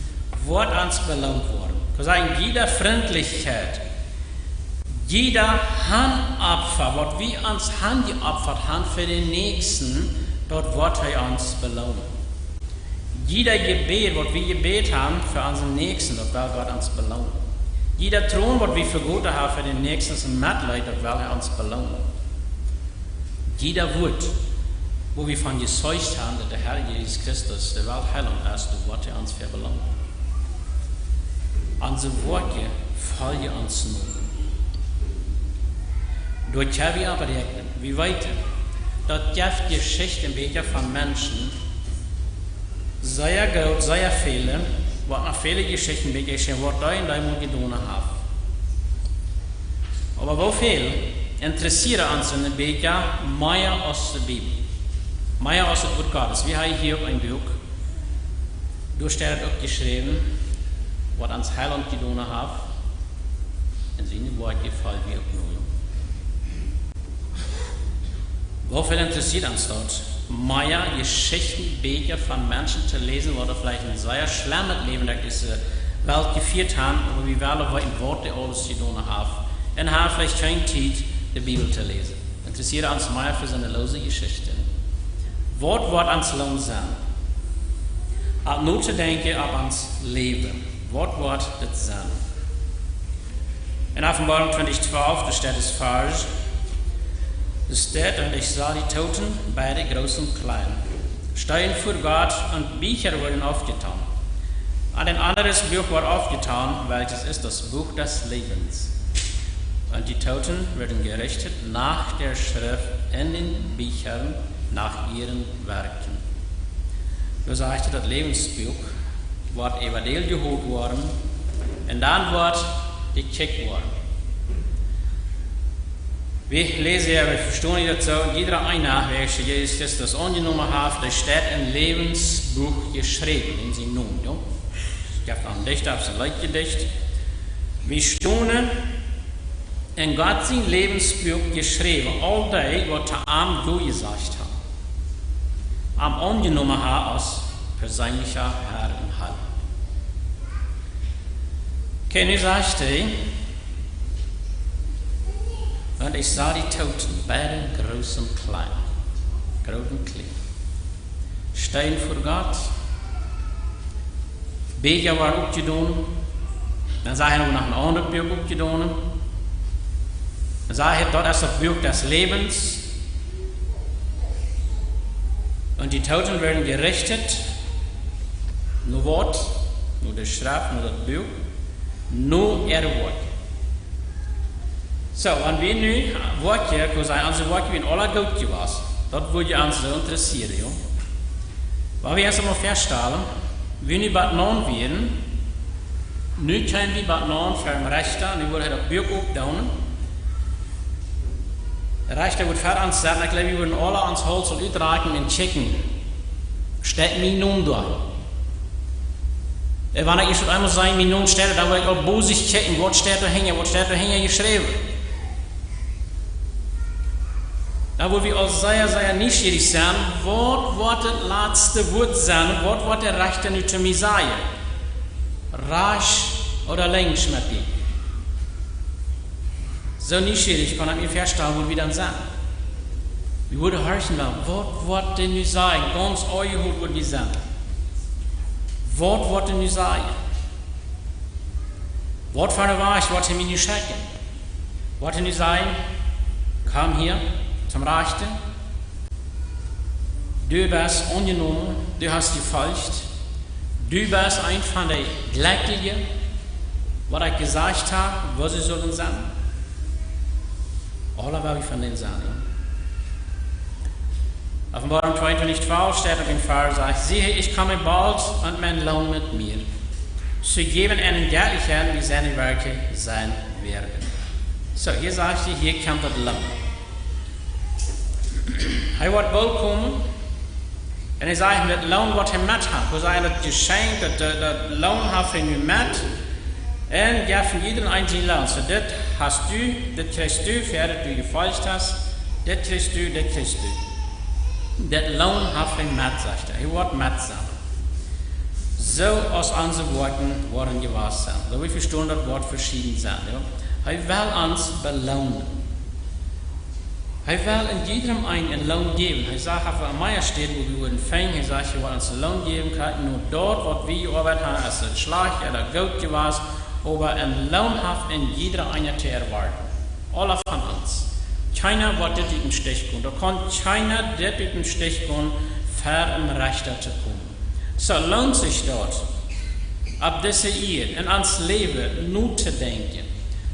woat ons beloont woaren. Ekj wudd sajen, jiede Frintlichkjeit, jieda Hanopfa, waut wie ons hanjeopfat haben fa dän Näakjsten, daut woat hee ons beloonen. Jieda Jebäd, waut wie jebät haben fa onsen Näakjsten, daut well Gott ons beloonen. Jieda Tron, waut wie vegoten haben fa dän Näakjsten, es een Metleet, daut well hee ons beloonen. Jieda Wuat, wua wie von jeseenen haben, daut de Herr Jesus Christus de Weltheilaunt es, daut woat hee ons fa beloonen. Onse Woakjen foljen ons no. Doa kjenn wie opp räakjnen. Wie weeten, daut jeft Jeschichtenbieekja von Menschen, sea groot, sea väle, waut noch väle Jeschichtenbieekja sent, waut dee un dee mol jedonen haben. Oba woo väl interessieet ons en de Bieekja mea aus de Bibel? Mea aus daut Wuat Gottes. Wie haben hia uk een Buak, doa steit uk jeschräwen, waut ons Heilaunt jedonen haft, un siene Woakjen foljen wie uk no. Woo väl interessieet ons daut, mea Jeschichtenbieekja von Menschen to läsen, waut veleicht een sea schlemmet Läwen derch dise Welt jefieet haben, oba wie wellen weeten, waut dee aules jedonen haben, un haben veleicht kjeene Tiet, de Bibel to läsen? Interessieet ons mea fa soone loose Jeschichten. Waut woat ons Loon sennen? Opp notodenkjen opp ons Läwen. Waut woat dit sennen? En Openboarunk twintich twalf, doa steit es Varsch, doa steit: „Und ich sah die Toten, beide groß und klein, stehen vor Gott, und Bücher wurden aufgetan. Und ein anderes Buch war aufgetan, welches ist das Buch des Lebens. Und die Toten werden gerichtet nach der Schrift in den Büchern, nach ihren Werken.“ Doa sajcht et, daut Läwensbuak woat äwa dee jeholt woaren, un dan woat jekjikjt woaren. Wie läsen hia, wie vestonen daut soo, jieda eena, wäa Jesus Christus aunjenomen haft, dee steit em Läwensbuak jeschräwen, en sienen Nomen, jo? Ekj hab aun Dichta aus een Leet jedicht. Wie stonen en Gott sien Läwensbuak jeschräwen, aul dee, waut to am Jo jesajcht haben, am aunjenomen haben aus perseenlicha Herr un Heilaunt. Okay, nu sajcht hee: „Und ich sah die Toten, beide groß und klein.“ Groot un kjlien. Stehen vor Gott. Bieekja wieren oppjedonen. Dan sajcht hee noch een aundret Buak oppjedonen. Dan sajcht hee, daut es daut Buak des Lebens. Und die Toten werden gerichtet. No waut? No de Schreft, no daut Buak. No äare Woakjen. Soo, wan wie nu Woakjen, ekj wudd sajen, onse Woakjen wieren aula goot jewast. Daut wudd ons soo interessieeren, jo. Oba wie ieescht mol faststalen, wie nu bat naun wieren, nu kjeemen wie bat naun ver dän Rechta, nu wudd hee daut Buak oppdoonen. De Rechta wudd ver ons setten, ekj jleew, wie wudden aula ons Hauls utrakjen un kjikjen, steit mien Nomen doa? Un wan ekj ieescht eemol saj, mien Nomen steit, dan wudd ekj aul bosich kjikjen, waut steit doa hinja, waut steit doa hinja jeschräwen? Dan wudd wie aul sea, sea nieschierich sennen, waut woat daut latste Wuat sennen, waut woat de Rechta nu to mie sajen? Rajchts ooda linkjs met die? Soo nieschierich kaun ekj mie faststalen, woo wie dan sent. Wie wudden horchen, waut woat hee nu sajen? Gaunz aunjehilt wudden wie sennen. Waut woat hee nu sajen? Waut fa een Wajch woat hee mie nu schekjen? Woat hee nu sajen: „Komm hia toom Rajchten. Du best aunjenomen, du hast jefolcht. Du best eent von de Jlekjliche, waut ekj jesajcht hab, woo see sullen sennen.“ Aula woa wie von dän sennen. Openboarunk tweeuntwintich twalf steit uk een Varsch, sajcht: "Siehe, ich komme bald und mein Lohn mit mir, zu geben einem Gerechtigkeit, wie seine Werke sein werden." Soo, hia sajcht hee, hia kjemt daut Loon. Hee woat woll komen. Un hee sajcht, daut Loon waut hee met haft. Hee sajcht, daut Jeschenkj, daut, daut, daut Loon haft hee nu met. Un jeft jieda eenen sien Loon. Soo, dit hast du, dit kjrichst du, fa daut du jefolcht hast. Dit kjrichst du, dit kjrichst du. Daut Loon haft hee met, sajcht hee. Hee woat met sennen. Soo aus onse Woakjen woaren jewast sennen. Soo, wie vestonen, daut woat veschieden sennen, jo. Hee well ons beloonen. Hee well en jiedrem eenen een Loon jäwen. Hee sajcht, auf wie aun mea Städen, wua wie wudden finjen, hee sajcht, hee woat ons een Loon jäwen, krakjt no daut, waut wie jeoabeit haben, es et schlajcht ooda goot jewast, oba een Loon haft een jieda eena to erwoaten. Aula von ons. Kjeena woat dit ut dän Stich komen. Doa kaun kjeena dit ut dän Stich komen, ver een Rechta to komen. Soo, loont sikj daut, opp dise Ieed, en ons Läwen notodenkjen?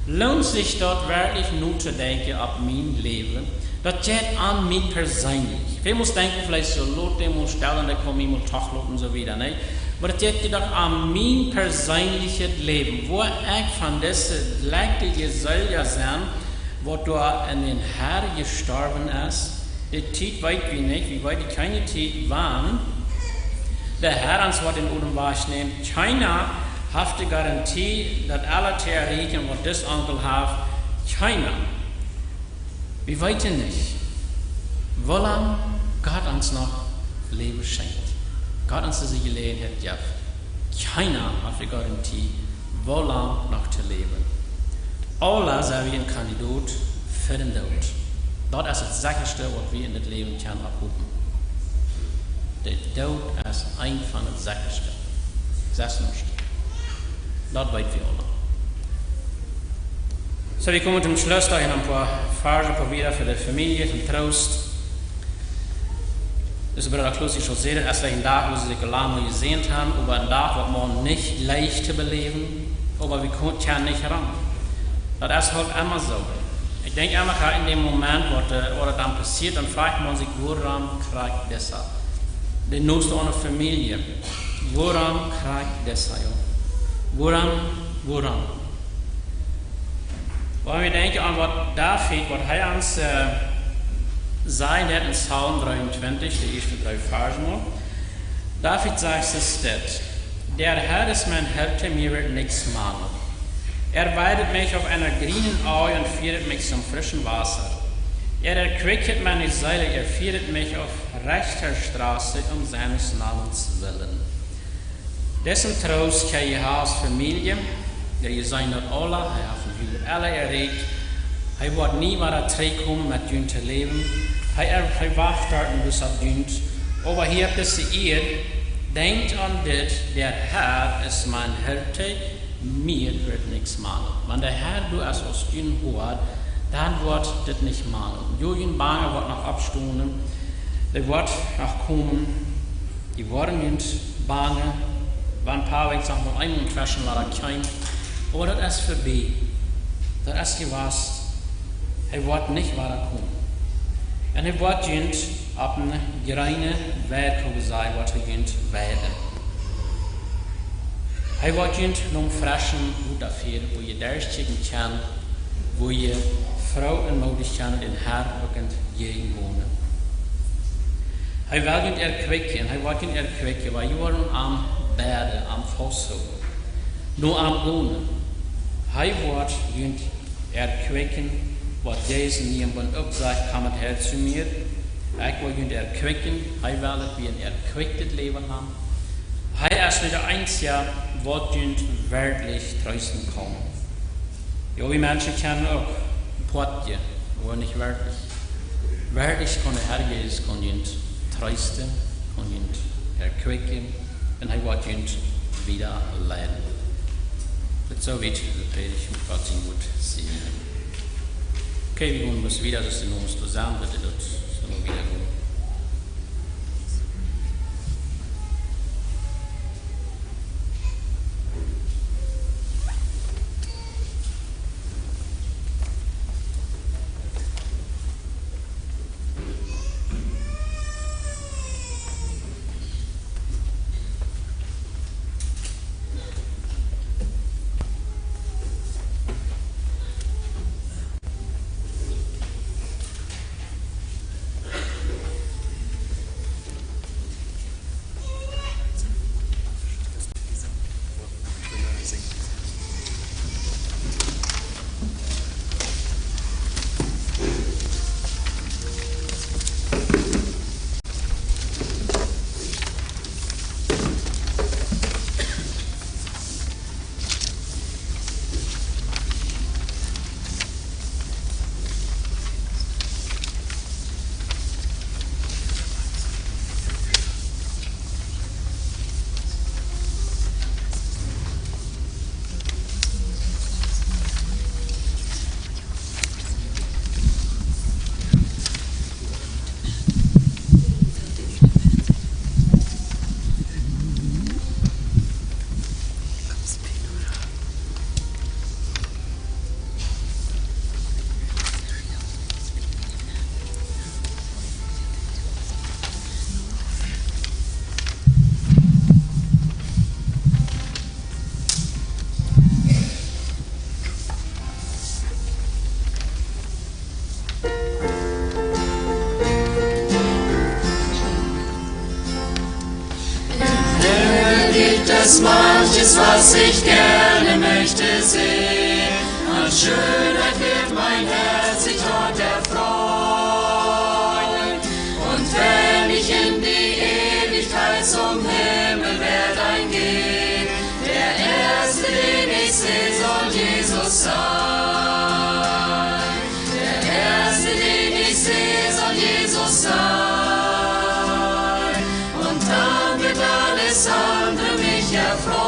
Loont sikj daut werkjlich notodenkjen opp mien Läwen? Daut jeit aun mie perseenlich. Wie motten denkjen, veleicht soo, lot dän mol stellen, dee kaun mie mol toch loten, soo wieda, nä? Oba daut jeit je doch aun mien perseenlichet Läwen, woo ekj von dise jlekjliche Seelja sie, waut doa en dän Herr jestorwen es. De Tiet weet wie nich, wie weeten kjeene Tiet, wan de Herr ons woat dän Odem wajchnämen. Kjeena haft de Garantie, daut aule Theorien, waut dis Onkel haft, kjeena. Wie weeten nich, woo lang Gott ons noch Läwen schenkjt. Gott ons dise Jeläajenheit jeft. Kjeena haft de Garantie, woo lang noch to läwen. Aula sent wie een Kandidat fa dän Doot. Daut es daut sechaste, waut wie en dit Läwen kjennen opphopen. De Doot es eent von de sechaste. Sest nuscht. Daut weet wie aula. Soo, wie komen toom Schluss, doa noch een poa Varsch, een poa wieda fa de Famielje, toom Troost. Dis Brooda Klaus, ekj saul sajen, daut es een Dach, wua see sikj lang jesänt haben, oba een Dach, waut mau nich leicht to beläwen, oba wie kjennen nich ran. Daut es halt emma soo. Ekj denkj emma, en dän Moment, waut, äh, waut dan passieet, dan froagt maun sikj, wuarom krakjt disa? De noste aune Famielje. Wuarom krakjt disa, jo? Wuarom, wuarom? Wan wie denkjen aun waut David, waut hee ons, äh, säd en Psalm dreeuntwintich, de ieeschte dree Varsch mau. David sajcht es dit: "Der Herr ist mein Hirte, mir wird nichts mangeln. Er weidet mich auf einer grünen Aue und führet mich zum frischen Wasser. Er erquicket meine Seele, er führet mich auf rechter Straße um seines Namens willen." Disen Troost kjenn jie haben aus Famielje, dee jie seenen daut aula, hee haft junt aula errät. Hee woat nie wada trigjkomen met junt to läwen. Hee, hee wacht doa un doa es junt. Oba hia opp dise Ieed, denkjt aun dit: "Der Herr ist mein Hirte, mir wird nichts mangeln." Wan de Herr doa es aus jun Hoad, dan woat dit nich mangeln. Jo, jun Bang woat noch oppstonen, dee woat noch komen. Jie woaren junt bangen, wan Paulus sajcht, mau eemol tweschen wada kjeem. Oba daut es verbie. Daut es jewast. Hee woat nich wada komen. Un hee woat junt opp eene jreene Weid komen, woat hee junt weiden. Hee woat junt nom freschen Wota fieren, wua jie derchkjikjen kjennen, wua jie froo un moodich kjennen dän Herr uk entjäajen gonen. Hee well junt erquicken, hee woat junt erquicken, wiels jie woaren am bäden, am fausthoolen, no am gonen. Hee woat junt erquicken, waut Jesus en dän Bund uk sajcht: "Kommet her zu mir." Ekj woa junt erquicken, hee well daut wie een erquicktet Läwen haben. Hee es nu de eensja, waut junt werkjlich treesten kaun. Jo, wie Menschen kjennen uk Poatje, oba nich werkjlich. Werkjlich kaun de Herr Jesus, kaun junt treesten, kaun junt erquicken, un hee woat junt wieda leiden. Daut soo wiet de Prädicht, Gott sien Wuat säajnen. Okay, wie gonen wieda, daut es de Nomen to sajen, bitte, daut soo wieda gonen. Ist manches, was ich gerne möchte sehen. An Schönheit wird mein Herz sich dort erfreuen. Und wenn ich in die Ewigkeit zum Himmel werd eingehen, der Erste, den ich sehe, soll Jesus sein. Der Erste, den ich sehe, soll Jesus sein. Und dann wird alles andere mich erfreuen.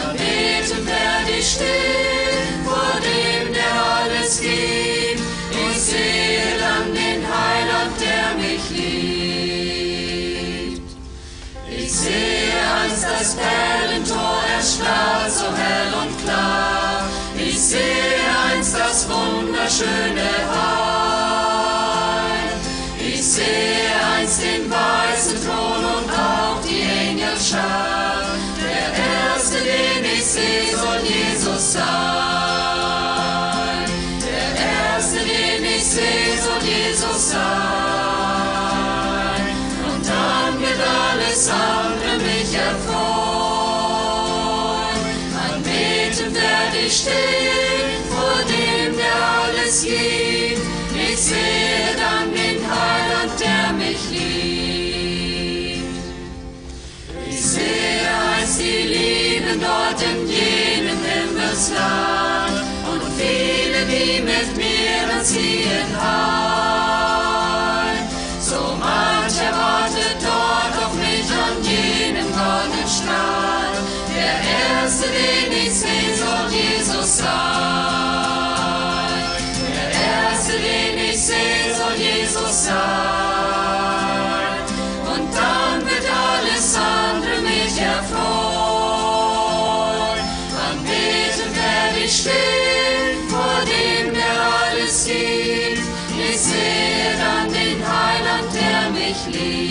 Anbetend werd ich stehen vor dem, der alles gibt. Ich sehe dann den Heiland, der mich liebt. Ich sehe einst das Perlentor erstrahlt, so hell und klar. Ich sehe einst das wunderschöne Heil. Ich sehe einst den weißen Thron und auch die Engelschar. Der Erste, den ich sehe, soll Jesus sein. Der Erste, den ich sehe, soll Jesus sein. Und dann wird alles andere mich erfreuen. Anbetend werd ich stehen vor dem, der alles gibt. Ich sehe dann den Heiland, der mich liebt. Ich sehe einst die Lieben dort in jenem Himmelsland und viele, die mit mir ans Ziel eilen. So mancher wartet dort auf mich an jenem goldenen Strand. Der Erste, den ich sehe, soll Jesus sein. Der Erste, den ich sehe, soll Jesus sein. Und dann wird alles andere mich erfreuen. Anbetend werd ich stehen vor dem, der alles gibt. Ich sehe dann den Heiland, der mich liebt.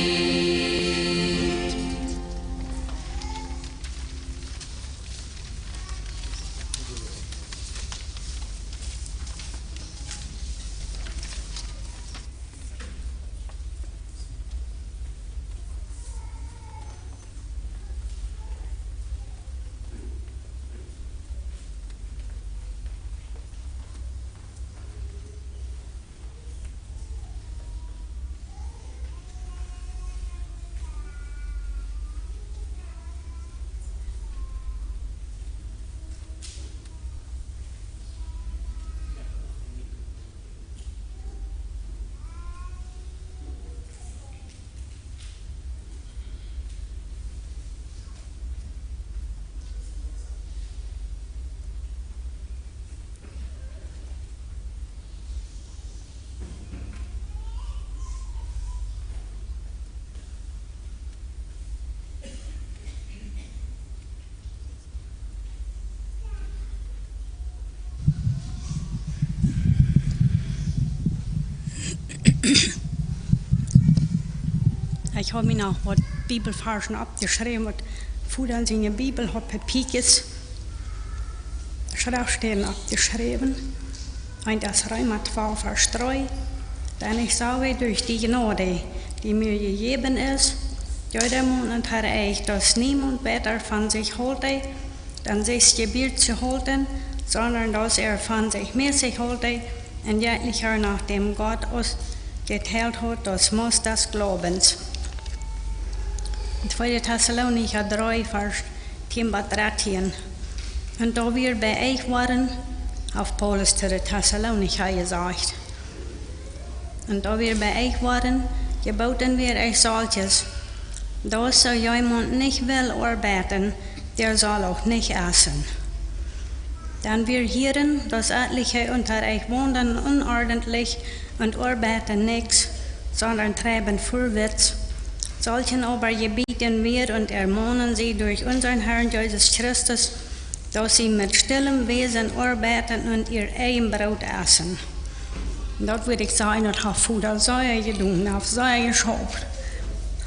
Ekj hab mie noch waut Bibelvarschen oppjeschräwen, waut Voda en siene Bibel haud, Papieren, Schreftstalen oppjeschräwen. Eent es Reema twalf, Varsch dree. Denn ich sage durch die Gnade, die mir gegeben ist, jedermann untereinander, dass niemand weiter von sich halte, denn sich Gebühr zu halten, sondern dass er von sich mäßig halte, ein jeglicher nach dem Gott uns geteilt hat, das Maß des Glaubens. Tweede Tessalonicha dree, Varsch tieen bat dartieen. Und da wir bei euch waren, haft Paulus to de Tessalonicha jesajcht, und da wir bei euch waren, geboten wir euch solches, dass so jemand nicht will arbeiten, der soll auch nicht essen. Denn wir hören, dass etliche unter euch wandeln unordentlich und arbeiten nichts, sondern treiben Vorwitz. Solchen aber gebieten wir und ermahnen sie durch unseren Herrn Jesus Christus, dass sie mit stillem Wesen arbeiten und ihr eigen Broot essen. Daut wudd ekj sajen, daut haft Voda sea jedonen, haft sea jeschauft.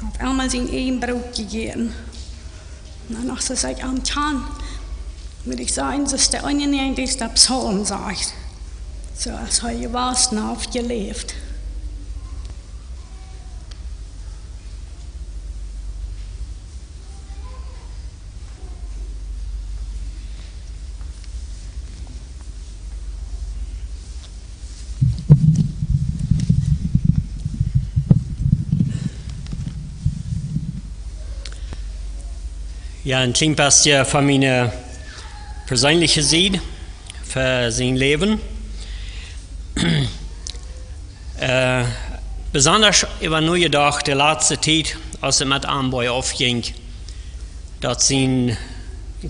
Haft emma sien eigen Broot jejäten. Un dan, aus see sikj aum kjanen, wudd ekj sajen, daut es de eenje, dee daut Psalm sajcht. Soo aus hee jewast un haft jeläft. Jo, een kjlien bät von miene perseenelje Sied fa sien Läwen. Äh, besonda äwa nu jedocht, de latste Tiet, aus et met am boajchauf jinkj, daut sien,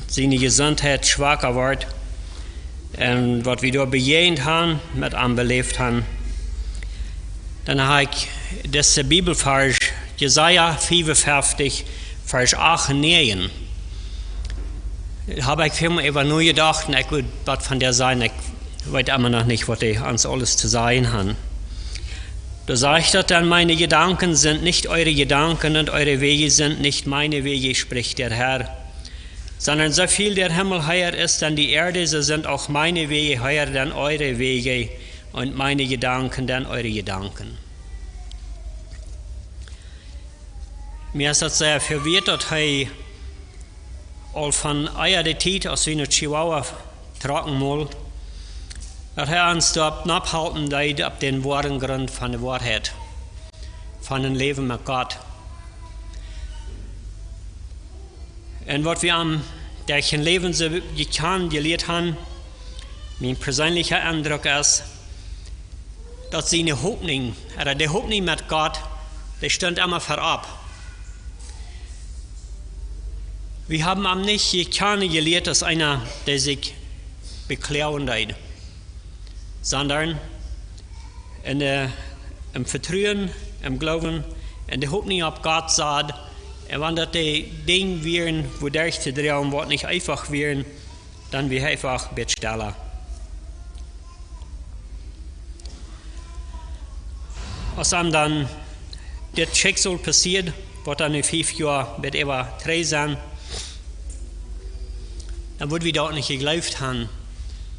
siene Jesundheit schwaka wort. Un waut wie doa bejäajent han, met am beläft han. Dan hab ekj dise Bibelvarsch, Jesaja fiefunfeftich, Varsch acht un näajen. Hab ekj väl mol äwa nu jedocht un ekj wull waut von dee sajen. Ekj weet emma noch nich, waut dee ons aules to sajen han. Doa sajcht daut dan: Meine Gedanken sind nicht eure Gedanken und eure Wege sind nicht meine Wege, spricht der Herr. Sondern so viel der Himmel höher ist denn die Erde, so sind auch meine Wege höher denn eure Wege und meine Gedanken denn eure Gedanken. Mie es daut sea väl wieet, daut hee aul von ea de Tiet, aus wie no Chihuahua trocken mol, daut hee ons doa opphalpen deed opp dän woaren Grunt von de Woarheit, von een Läwen met Gott. Un waut wie aun däm Läwen soo jekjanen jelieet han, mien perseenelja Endruck es, daut siene Hopninj, ooda de Hopninj met Gott, dee stunt emma verop. Wie haben am nich jekjanen jelieet aus eena, dee sikj bekloagen deed, sondern en, äh, em Vetruen, em Gloowen, en de Hopninj opp Gott sad. Un wan daut de Dinja wieren, wua derch to droagen, waut nich eefach wieren, dan wia hee eefach een bät stella. Aus am dan dit Schicksal passieed, waut dan nu fief Joa bät äwa trigj sent, dan wudd wie daut nich jejleeft han,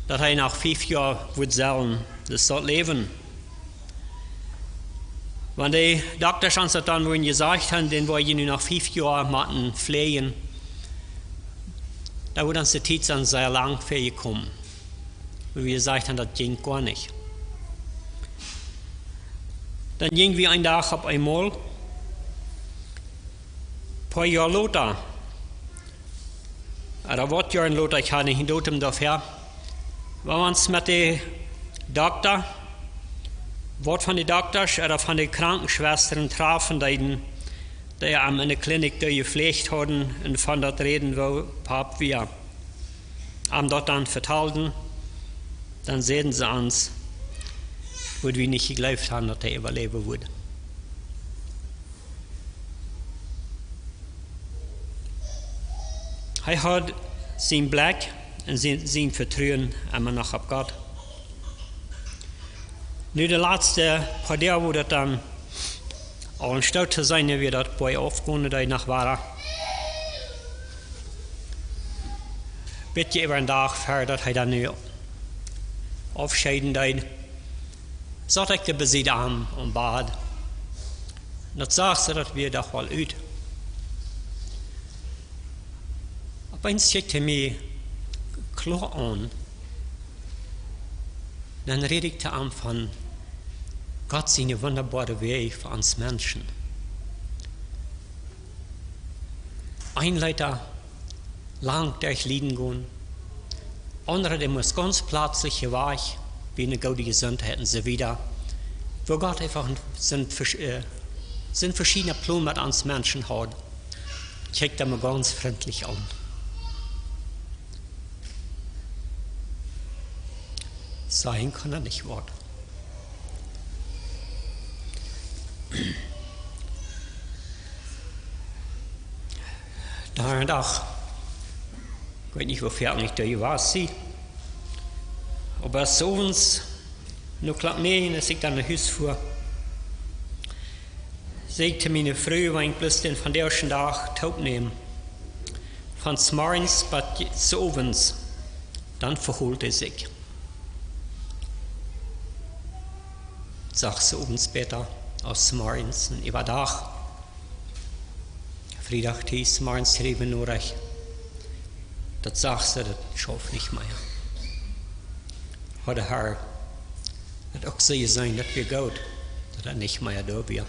daut hee noch fief Joa wudd sellen, daut es daut Läwen. Wan de Doktasch ons daut dan wudden jesajcht han, dän woa jie nu noch fief Joa motten fläajen, dan wudd ons de Tiet dan sea lang väajekomen. Wua wie jesajcht han, daut jinkj goa nich. Dan jinj wie een Dach opp eemol, poa Joa lota, ooda waut Joaren lota, ekj ha nich een Datum doafäa, wua wie ons met de Dokta, waut von de Doktasch ooda von de Krankenschwestren trafen deeden, dee am en de Klinik doa jefläacht hauden un von daut räden, woo Pap wia, am daut dan vetalden, dan säden see ons, wudd wie nich jejleeft han, daut hee äwaläwen wudd. Hee haud sien Blekj un sien, sien Vetruen emma noch opp Gott. Nu de latste poa Doag, wua daut dan aul een Stoot to seenen wia, daut boajchauf jinkj, daut hee noch wada, bät äwa een Dach ver daut hee dan nu aufscheeden deed, saut ekj doa besied am un bad. Daut sach soo, daut wia doch woll ut. Opp eemol kjikjt hee mie kloa aun. Dan räd ekj to am von Gott siene wundaboare Wäaj fa ons Menschen. Een leet lang derch Lieden gonen, aundre, dee must gaunz plazlich wajch, wia ne goode Jesundheit un soo wieda. Wua Gott eefach een, sien, äh, sien veschiedna Plon met ons Menschen haud. Kjikjt am gaunz frintlich aun. Sajen kaun hee nich waut. Dan een Dach, ekj weet nich, woo väl ekj doa jewast sie, oba 's Owens, no Klock näajen, aus ekj dan no Hus fua, säd ekj to miene Fru, wan ekj bloos dän vondoagschen Dach toopnäm, von 's Morjens bat 's Owens, dan veholt hee sikj. Sach 's Owens bäta aus 's Morjens un äwa Dach. Friedach Tiet 's Morjens kjrieech wie ne Norecht, daut sach see, daut schauft nich mea. Haud de Har daut uk soo jeseenen, daut wia goot, daut daut nich mea doa wia.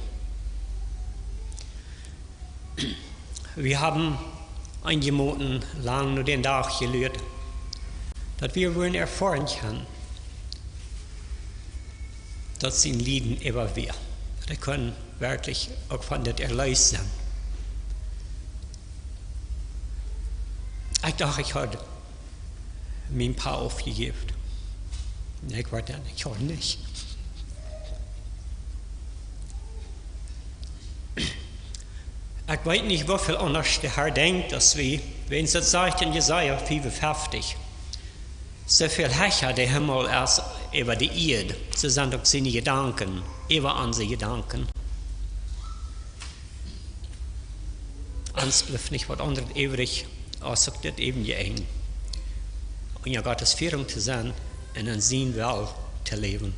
Wie haben eenje Moonat lang no dän Dach jeluat, daut wie wudden erfoaren kjennen, daut sien Lieden äwa wia. Daut hee kunn werkjlich uk von dit erleest sennen. Ekj docht, ekj haud mien Pa aufjejäft. Nä, ekj weet daut nich, ekj haud nich. Ekj weet nich, woo väl aundasch de Herr denkjt aus wie, wiels daut sajcht en Jesaja fiewunfeftich: Soo väl hecha de Himmel es äwa de Ieed, soo sent uk siene Jedanken äwa onse Jedanken. Ons blift nich waut aundret äwrich, aus uk dit äwent je enj, unja Gottes Fierunk to sennen un en sien Well to läwen.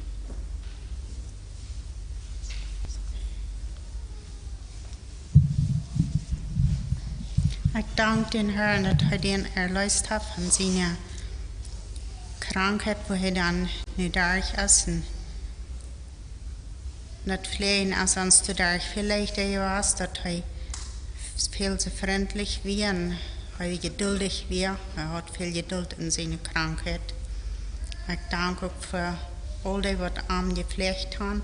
Ekj dank dän Herrn, daut hee dän erleest haft von siene Krankheit, wua hee dan nu derch es. Un daut Fläajen es ons to derch väl leichta jewast, daut hee väl soo frintlich wia un hee jeduldich wia. Hee haud väl Jeduld en siene Krankheit. Ekj dank uk fa aul dee, waut am jefläacht han.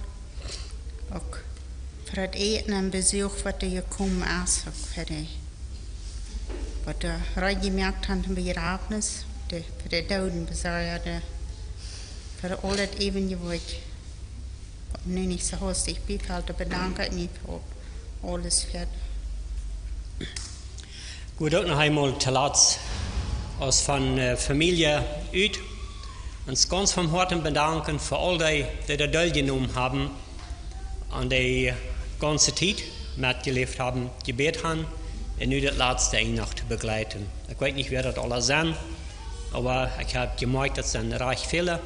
Uk fa daut Äten un Besuch, waut doa jekomen es. Uk fa dee, waut doa reed jemoakt han toom Bejrafnis. De, fa de Dooden, Besorjade, fa aul daut äwent je, waut nu nich soo hastich biefelt, doa bedank ekj mie fa aules fa. Ekj wull uk noch eemol toolatst aus von, äh, Famielje ut ons gaunz von Hoaten bedanken fa aul dee, dee doa deeljenomen haben aun de gaunze Tiet, metjeläft haben, jebät han un nu daut latste Enj noch to bejleiden. Ekj weet nich, wäa daut aula sent, oba ekj hab jemoakjt, daut sent rajcht väle,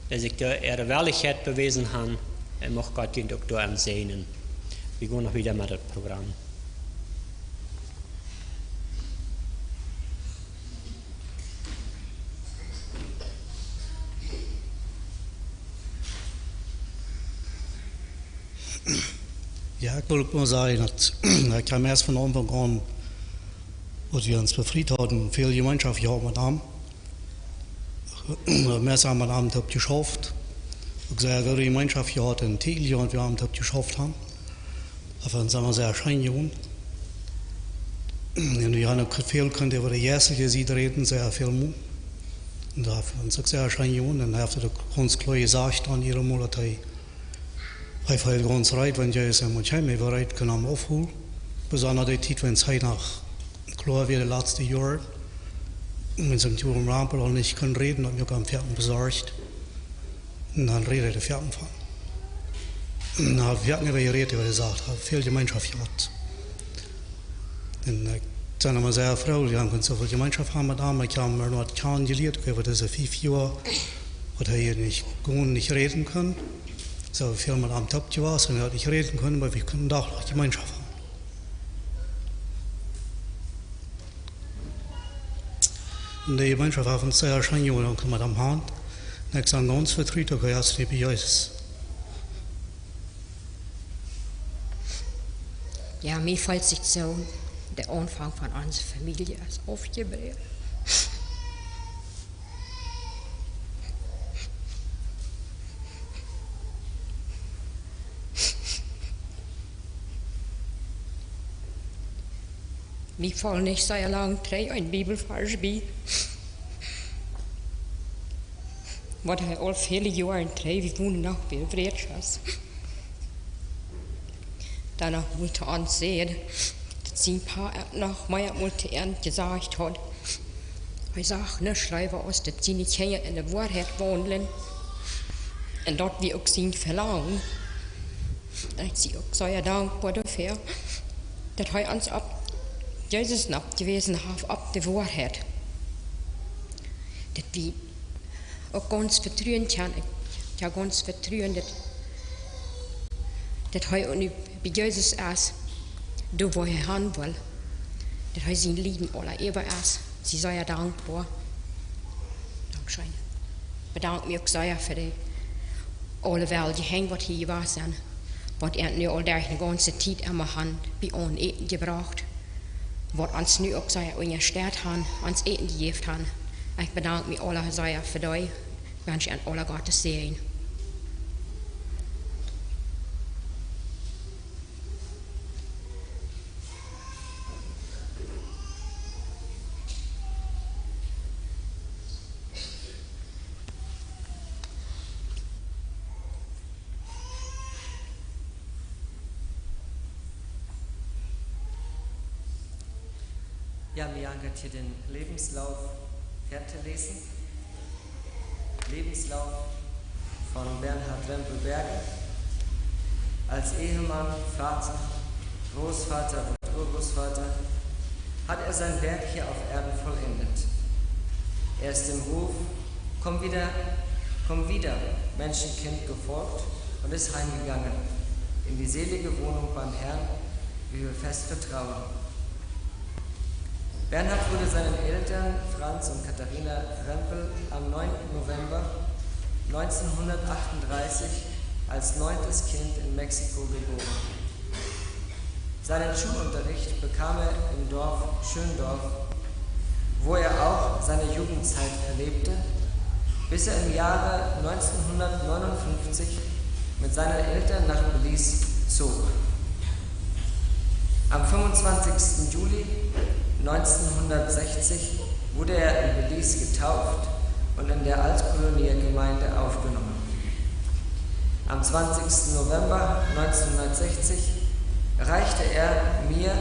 dee sikj doa äare Wellichkjeit bewäsen han, un mucht Gott junt uk doa aun säajnen. Wie gonen noch wieda met daut Program. Jo, ekj wull uk mau sajen, daut ekj hab meist von Aunfank aun, aus wie ons befriet hauden, väl Jemeenschoft jehaut met am. Meist haben wie met am toop jeschauft. Uk sea goode Jemeenschoft jehaut en Tiet, aus wie met am toop jeschauft haben. Daut funk ekj emma sea scheen, jo. Un wie haben uk väl kunt äwa de jeistelje Sied räden, sea väl mol. Un daut funk ekj uk sea scheen, jo. Un hee haft daut uk gaunz kloa jesajcht aun jieda Mol, daut hee, hee feelt gaunz reed, wan Jesus eemol kjemt, hee wia reed, kunn am aufholen. Besonda dee Tiet, wan hee noch kloa wia, de latste Joaren, wan hee met Joram Rampel aul nich kunn räden, daut mie uk aum Foaken besorcht. Un dan räd hee doa foaken von. Na, wie haben äwa jerät, äwa de Sach, haben väl Jemeenschoft jehaut. Un, äh, ekj sie emma sea froo, wie haben soo väl Jemeenschoft jehaut met am, ekj hab am noch kjanen jelieet, äwa dise fief Joa, waut hee hia nich, gewoon nich räden kunn. Soo väl met am toop jewast un hee haud nich räden kunt, oba wie kunnen dachlich Jemeenschoft haben. Un de Jemeenschoft haft ons sea scheen jeholpen met am Haunt. Un ekj sie gaunz vetrut, daut hee es nu bie Jesus. Jo, mie felt sikj soo, de Aunfank von onse Famielje es aufjebroaken. Mie foll nich sea lang trigj een Bibelvarsch bie, waut hee aul väle Joaren trigj, wie wonden noch bie Wreetschas. Dan noch mol to ons säd, daut sien Pa noch mea mol to an jesajcht haud. Hee sach nuscht leewa aus daut siene Kjinja en de Woarheit waundlen. Un daut wia uk sien Velangen. Ekj sie uk sea dankboa doafäa, daut hee ons opp Jesus noch jewäsen haft, opp de Woarheit. Daut wie uk gaunz vetruen kjennen, jo, gaunz vetruen, daut, daut hee nu bie Jesus es, doa wua hee han well, daut hee sien Läwen aula äwa es. Sie sea dankboa. Dankscheen. Bedank mie uk sea fa de aule Welt, dee Henj, waut hia jewast sent, waut an nu aul derch de gaunze Tiet emma han bie ons Äten jebrocht. waut ons nu uk sea unjastett han, ons Äten jejäft han. Ekj bedank mie aula sea fa dee. Wensch an aula Gott sienen Säajen. Ja, mir angehört hier den Lebenslauf vorzuläsen. Lebenslauf von Bernhard Rempel-Berger. Als Ehemann, Vater, Großvater und Urgroßvater hat er sein Werk hier auf Erden vollendet. Er ist dem Ruf „Komm wieder, komm wieder, Menschenkind“ gefolgt und ist heimgegangen in die selige Wohnung beim Herrn, wie wir fest vertrauen. Bernhard wurde seinen Eltern Franz und Katharina Rempel am neunten November neunzehnhundertachtunddreißig als neuntes Kind in Mexiko geboren. Seinen Schulunterricht bekam er im Dorf Schöndorf, wo er auch seine Jugendzeit verlebte, bis er im Jahre neunzehnhundertneunundfünfzig mit seinen Eltern nach Belize zog. Am fünfundzwanzigsten Juli neunzehnhundertsechzig wurde er in Belize getauft und in der Altkoloniengemeinde aufgenommen. Am zwanzigsten November neunzehnhundertsechzig reichte er mir,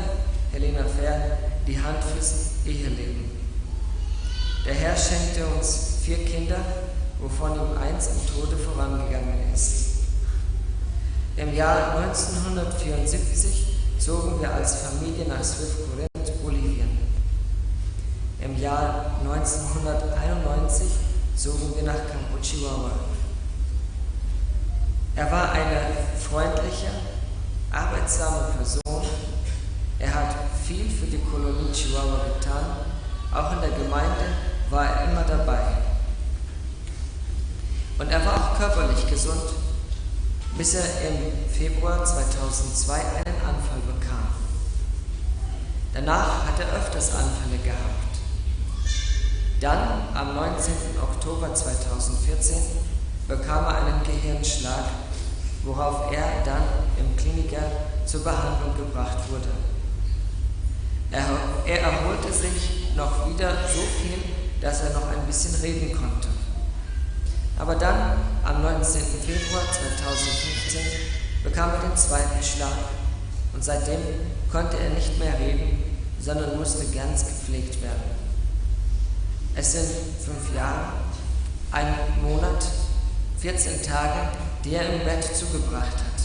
Helena Fehr, die Hand fürs Eheleben. Der Herr schenkte uns vier Kinder, wovon ihm eins im Tode vorangegangen ist. Im Jahr neunzehnhundertvierundsiebzig zogen wir als Familie nach Swift Current, Bolivien. Im Jahr neunzehnhunderteinundneunzig zogen wir nach Campo Chihuahua. Er war eine freundliche, arbeitsame Person. Er hat viel für die Kolonie Chihuahua getan. Auch in der Gemeinde war er immer dabei. Und er war auch körperlich gesund, bis er im Februar zweitausendzwei einen Anfall bekam. Danach hat er öfters Anfälle gehabt. Dann, am neunzehnten Oktober zweitausendvierzehn, bekam er einen Gehirnschlag, worauf er dann im Kliniker zur Behandlung gebracht wurde. Er, er erholte sich noch wieder so viel, dass er noch ein bisschen reden konnte. Aber dann, am neunzehnten Februar zweitausendfünfzehn, bekam er den zweiten Schlag und seitdem konnte er nicht mehr reden, sondern musste ganz gepflegt werden. Es sind fünf Jahre, ein Monat, vierzehn Tage, die er im Bett zugebracht hat.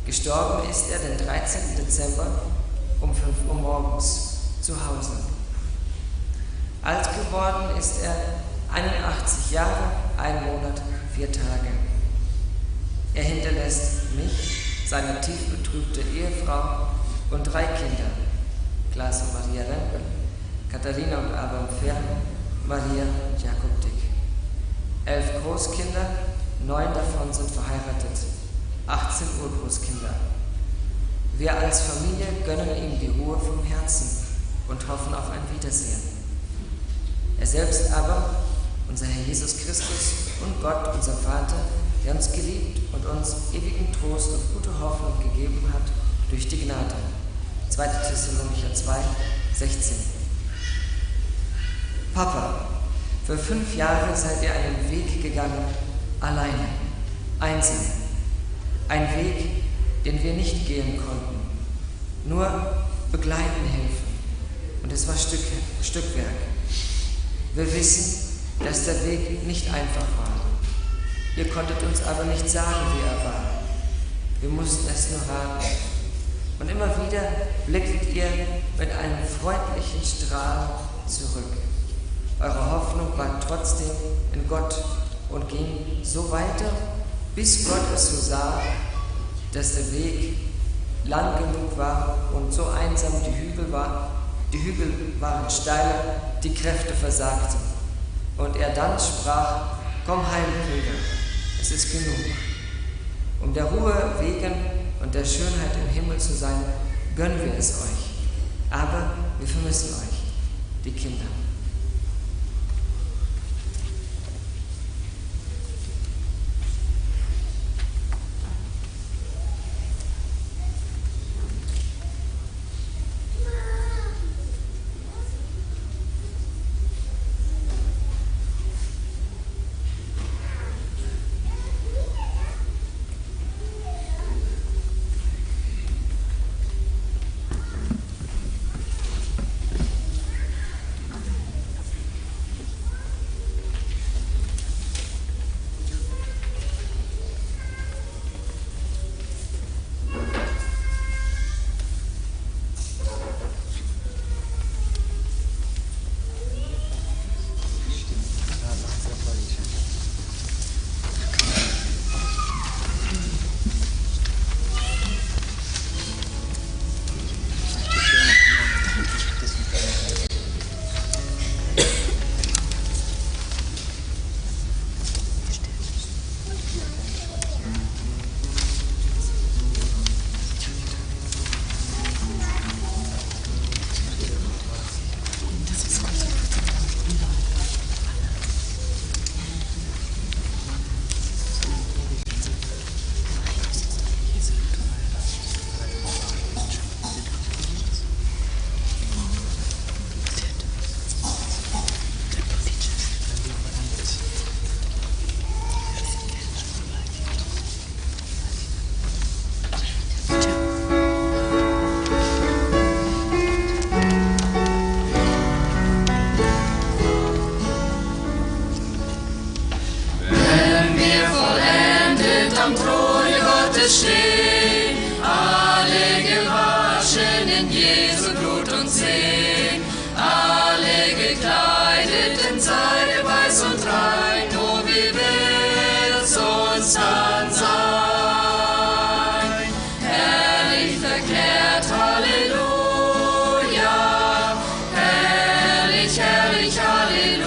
Gestorben ist er den dreizehnten Dezember um fünf Uhr morgens zu Hause. Alt geworden ist er, einundachtzig Jahre, ein Monat, vier Tage. Er hinterlässt mich, seine tief betrübte Ehefrau und drei Kinder, Klaas und Maria Rempel, Katharina und Abram Fehr, Maria und Jakob Dyck. Elf Großkinder, neun davon sind verheiratet, achtzehn Urgroßkinder. Wir als Familie gönnen ihm die Ruhe vom Herzen und hoffen auf ein Wiedersehen. Er selbst aber, unser Herr Jesus Christus und Gott, unser Vater, der uns geliebt und uns ewigen Trost und gute Hoffnung gegeben hat durch die Gnade. Zweite Thessalonicher zwei, sechzehn. Papa, für fünf Jahre seid ihr einen Weg gegangen, alleine, einsam. Ein Weg, den wir nicht gehen konnten, nur begleiten helfen. Und es war Stück, Stückwerk. Wir wissen, dass der Weg nicht einfach war. Ihr konntet uns aber nicht sagen, wie er war. Wir mussten es nur raten. Und immer wieder blicktet ihr mit einem freundlichen Strahl zurück. Eure Hoffnung lag trotzdem in Gott und ging so weiter, bis Gott es so sah, dass der Weg lang genug war und so einsam die Hügel war, die Hügel waren steil, die Kräfte versagten. Und er dann sprach: „Komm heim, Kinder, es ist genug.“ Um der Ruhe wegen und der Schönheit im Himmel zu sein, gönnen wir es euch. Aber wir vermissen euch, die Kinder. Wenn wir vollendet am Throne Gottes stehen, alle gewaschen in Jesu Blut uns sehen, alle gekleidet in Seide weiß und rein, oh, wie wird's uns dann sein? Herrlich verklärt, Halleluja, herrlich, herrlich, Halleluja,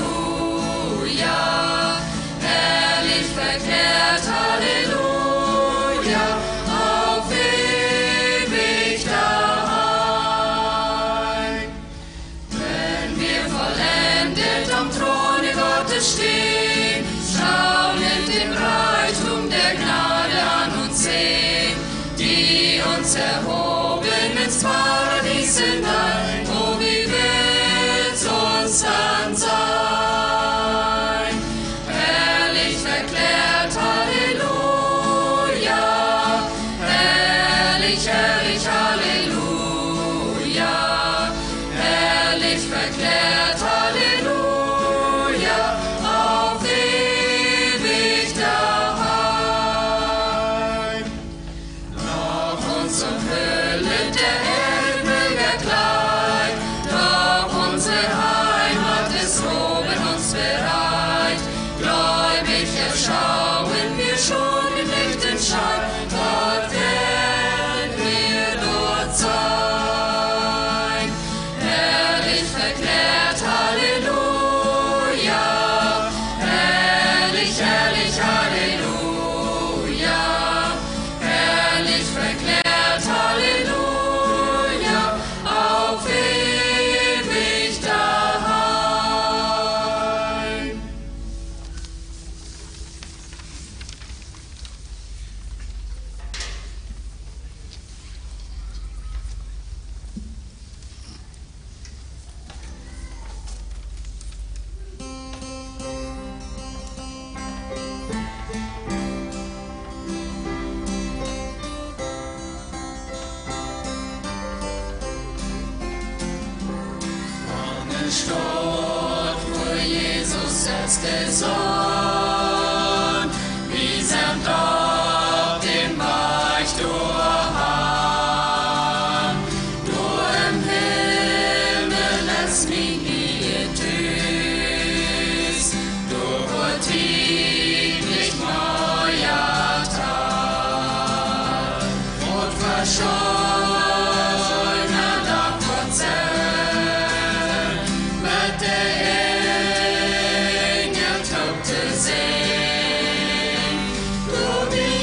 herrlich verklärt, Halleluja, auf ewig daheim. Wenn wir vollendet am Throne Gottes stehen, staunend den Reichtum der Gnade an uns sehen, die uns erhoben ins Paradies hinein, oh, wie wird's uns dann sein? Herrlich verklärt, Halleluja, herrlich, herrlich, Halleluja, herrlich verklärt, Halleluja, auf ewig daheim. Doch uns umhüllet der Erdbürger Kleid, doch unsere Heimat ist droben uns bereit. Gläubig erschauen wir schon im lichten Schein, Gott wird mir dort sein. Herrlich verklärt, Halleluja, herrlich, herrlich, Halleluja, herrlich verklärt, Halleluja, auf ewig daheim. Von der Stadt, wo Jesus selbst der Sohn, wie sind auf dem Weich durch. Dort im Himmel es mir nie Tüß, dort wird Tiet nicht mehr Tag. Und verschollen an der Prozent mit der Engel Trupp zu singen. Du, wie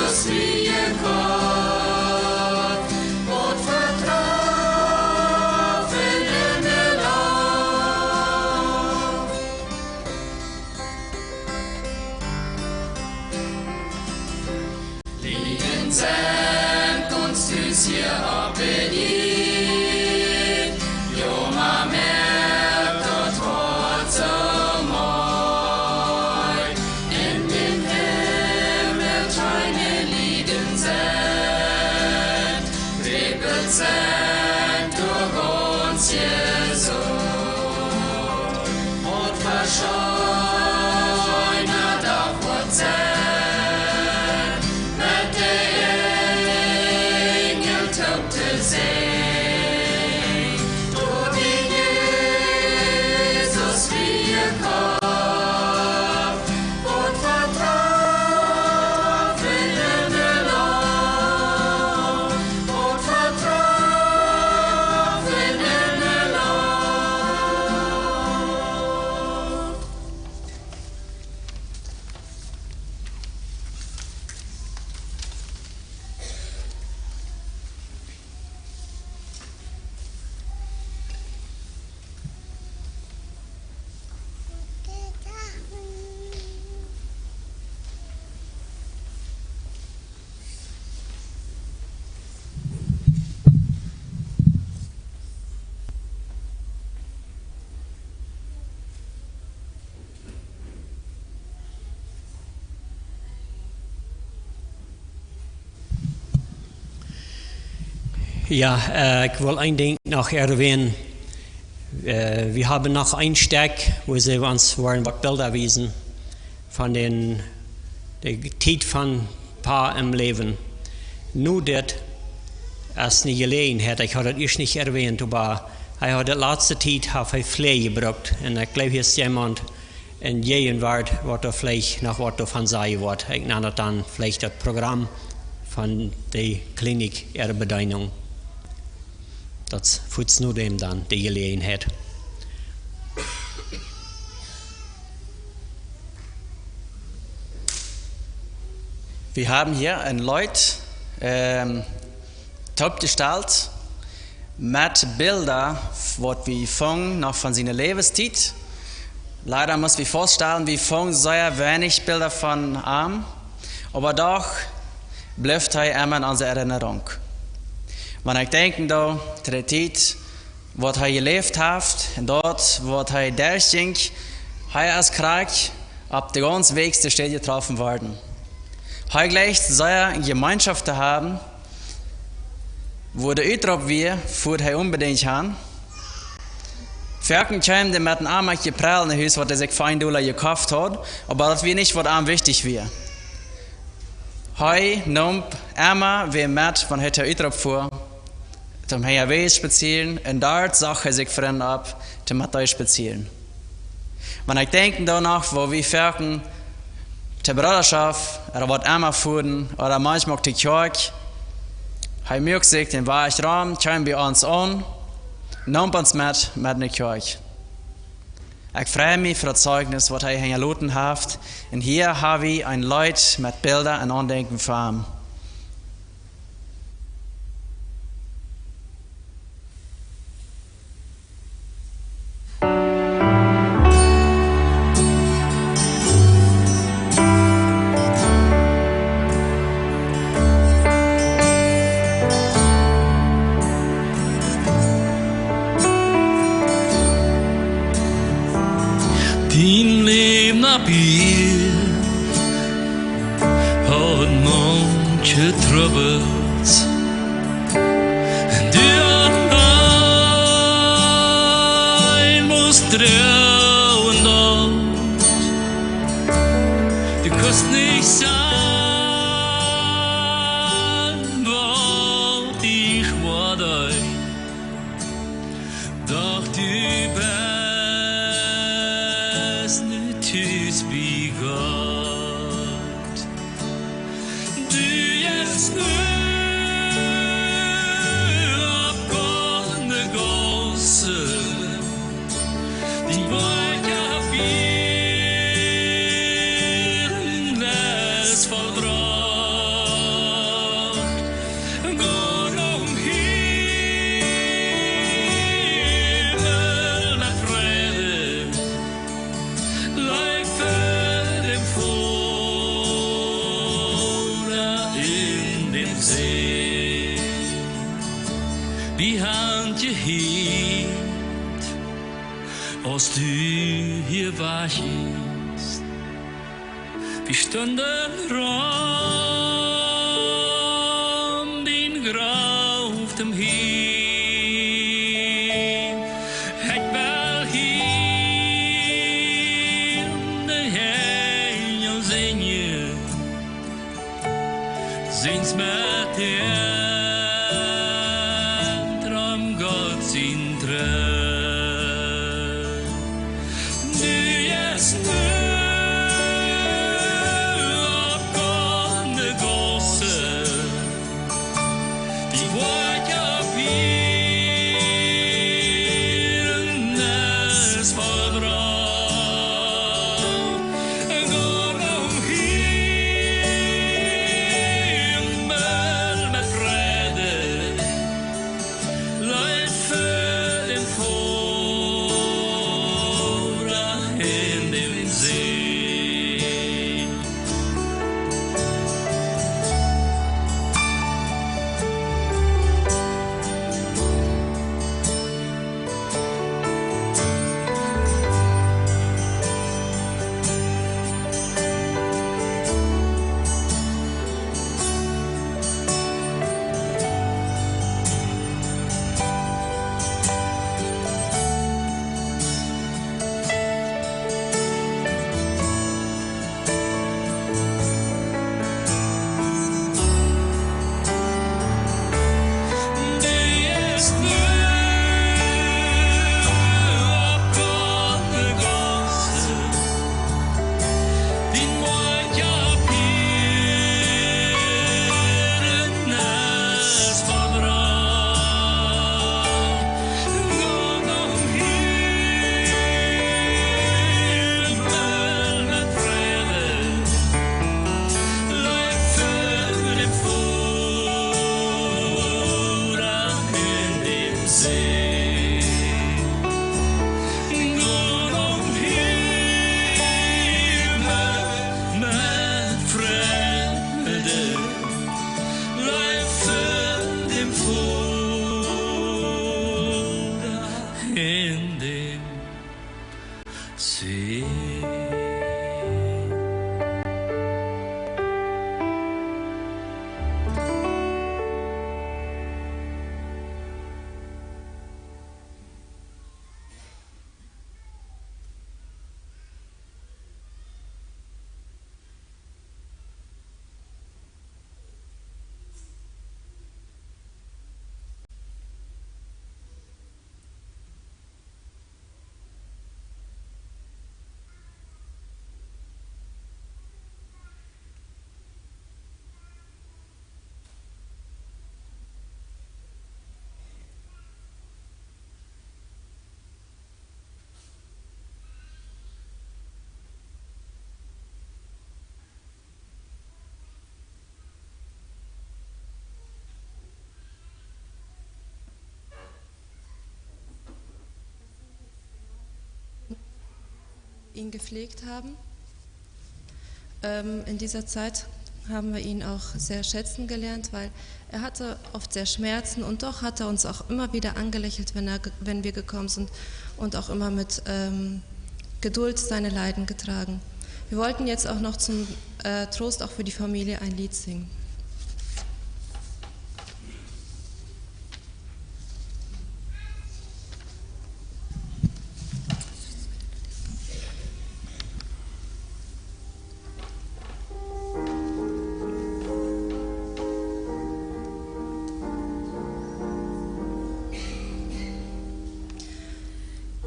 Jesus, wie Gott, und vertraut Sent ons Hus hia oppe Ieed, jo, mau moak daut Hoat soo moi. En däm Himmel kjeene Lieden sent, Kribbels sent doa gaunz jesunt. Waut fa scheen daut woat sennen, met de Enjel toop to sennen, doa bie Jesus wada kjemt. Waut fa Trauren en de Loft, waut fa Trauren en de Loft. Jo, äh, ekj well een Dinkj noch erwähnen. Äh, wie haben noch een Stekj, wua see ons woaren waut Bilda wiesen von dän, de Tiet von Pa em Läwen. Nu dit es eene Jeläajenheit, ekj haud daut ieescht nich erwähnt, oba hee haud de latste Tiet, haft hee Fläaj jebrukt. Un ekj jleew, hia es jemaunt en Jäajenwuat, waut doa veleicht noch waut doavon sajen woat. Ekj nan daut dan veleicht daut Program von de Klinik äare Bedeenunk. Daut es fuaz no däm dan de Jeläajenheit. Wie haben hia een Leet, ähm, toopjestalt met Bilda, waut wie fungen noch von siene Läwenstiet. Leida mott wie faststalen, wie fungen sea weinich Bilda von am, oba doch blift hee emma en onse Erinnerunk. Wan ekj denkj doa to de Tiet, waut hee jeläft haft un daut, waut hee derchjinkj, hee es krakjt opp de gaunz wieekjste Städ jetroffen worden. Hee jleicht sea Jemeenschoft to haben, wua de Utroop wia, fuat hee onbedinjt han. Foaken kjeem dee met een Ama jeprädjt no Hus, waut hee sikj fa een Dolla jekoft haud, oba daut wia nich, waut am wichtich wia. Hee neem emma wäm met, wan hee to Utroop fua, toom hee wajch spazieren, un doa socht hee sikj Frind opp, toom met dee spazieren. Wan ekj denkj doa noch, woo wie foaken to Brudaschoft, ooda waut emma fuaren, ooda maunchmol uk to Kjoakj, hee muak sikj dän Wajch rom, kjeem bie ons aun, neem ons met, met no Kjoakj. Ekj frei mie fa daut Zeichnis, waut hee hinjaloten haft. Un hia ha wie een Leet met Bilda un Aundenkjen von am. Dien Läwen opp Ieed haud maunche Trubbels. Du hast dein Must droagen daut. Du kaust nich sajen, waut die schwoa deit. Doch du best nu tus bie Gott. Du jeist nu opp Golgota, die Wolkje fieren, es Wie haben jehieet, aus du hia wajchjinkst. Wie stunden rom dien Grauf toom hieren. Ekj well hieren de Enjel sinjen. Sinjst met an, rom Gott sien Troon. Du best nu opp Golgatha. Dien Bloot opp Ieed es vollbrocht. Gonen Himmel met Fräd, Leew fa dän Voda en dän Sän. Ihn gepflegt haben. Ähm, in dieser Zeit haben wir ihn auch sehr schätzen gelernt, weil er hatte oft sehr Schmerzen und doch hat er uns auch immer wieder angelächelt, wenn er ge-, wenn wir gekommen sind und auch immer mit, ähm, Geduld seine Leiden getragen. Wir wollten jetzt auch noch zum, äh, Trost auch für die Familie ein Lied singen.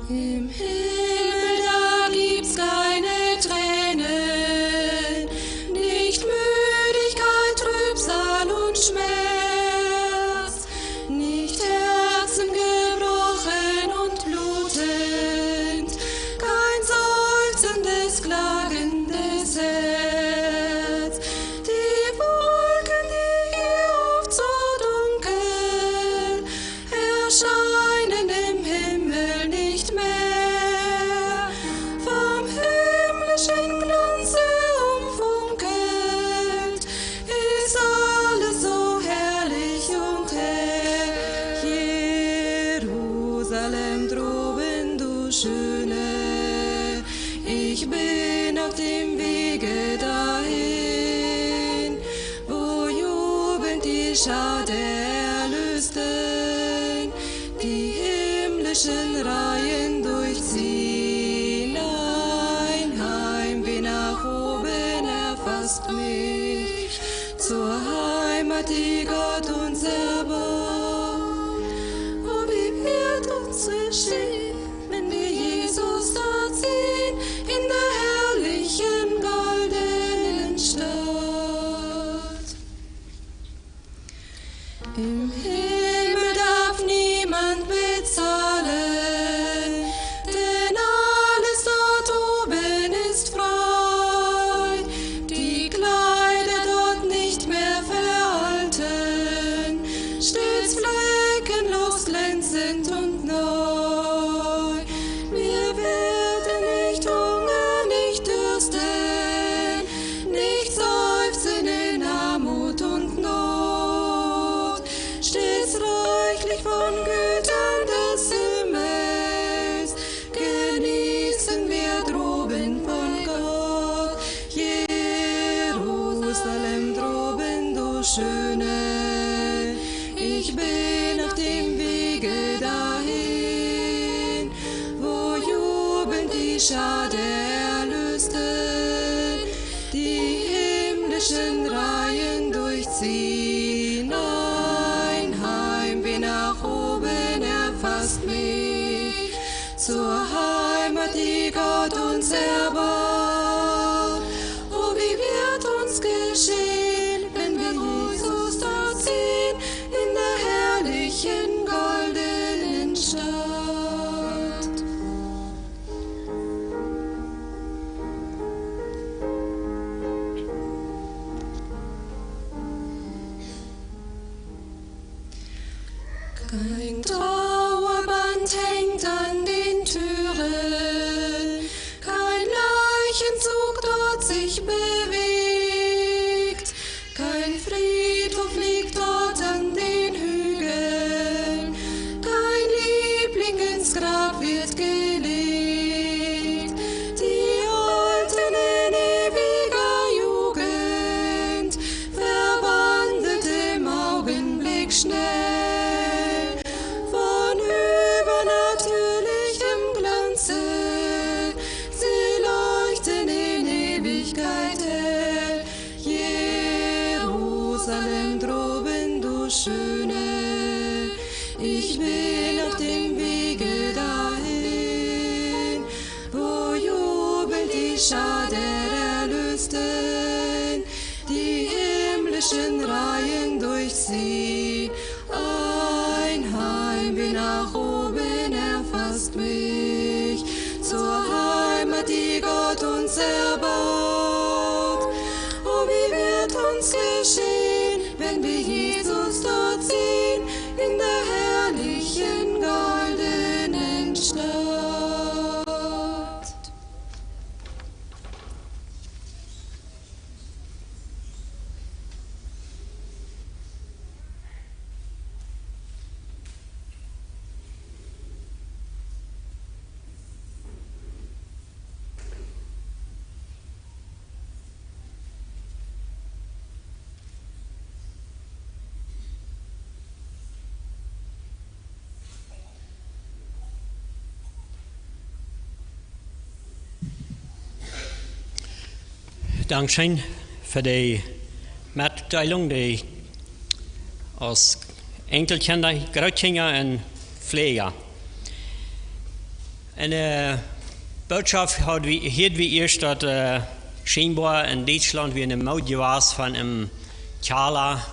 Im Himmel, da gibt's keine Tränen, nicht Müdigkeit, Trübsal und Schmerz, nicht Herzen gebrochen und blutend, kein seufzendes, klagendes Herz. Die Wolken, die hier oft so dunkel erscheinen, im Himmel nicht mehr. Vom himmlischen Glanze umfunkelt, ist alles so Die Schar der Erlösten, die himmlischen Reihen durchziehen. Ein Heimweh nach oben erfasst mich, zur Heimat, die Gott uns erbaut. Oh, wie wird uns geschehen, wenn wir Jesus dort sehen, in der herrlichen goldenen Stadt. Im Himmel darf niemand bezahlen, denn alles dort oben ist frei. Die Kleider dort nicht mehr veralten, stets fleckenlos glänzend und neu. Wir werden nicht hungern, nicht dürsten, nicht seufzen in Armut und Not. Stets reichlich von Gütern des Himmels genießen wir droben von Gott. Jerusalem droben, du schöne, ich bin auf dem Wege dahin, wo jubelnd die Schar der Erlösten die himmlischen Reihen durchziehen. Ein Heimweh nach oben erfasst mich, zur Heimat, die Gott uns erbaut. Oh, wie wird uns geschehen, wenn wir Jesus dort sehen, in der herrlichen goldenen Stadt. Kein Trauerband hängt an den Türen, kein Leichenzug dort sich bewegt, kein Friedhof liegt dort an den Hügeln, kein Liebling ins Grab wird gelegt. Die Alten in ewiger Jugend, verwandelt im Augenblick schnell, von übernatürlichem Glanze, sie leuchten in Ewigkeit hell. Jerusalem droben, du schöne, ich bin auf dem Wege dahin, wo jubelnd die Schar der Erlösten die himmlischen Reihen durchziehen. Ein Heimweh nach oben erfasst mich, zur Heimat, die Gott uns erbaut. Oh, wie wird uns geschehen, wenn wir Jesus dort sehen, in der herrlichen goldenen Stadt. Dankscheen fa de Metdeelunk, dee aus Enkelkjinja, Grootkjinja un Fläaja. Enne Bootschoft haud wie, hieed wie ieescht, daut, äh, schienboa en Dietschlaunt wia ne Mood jewast von em Kjalla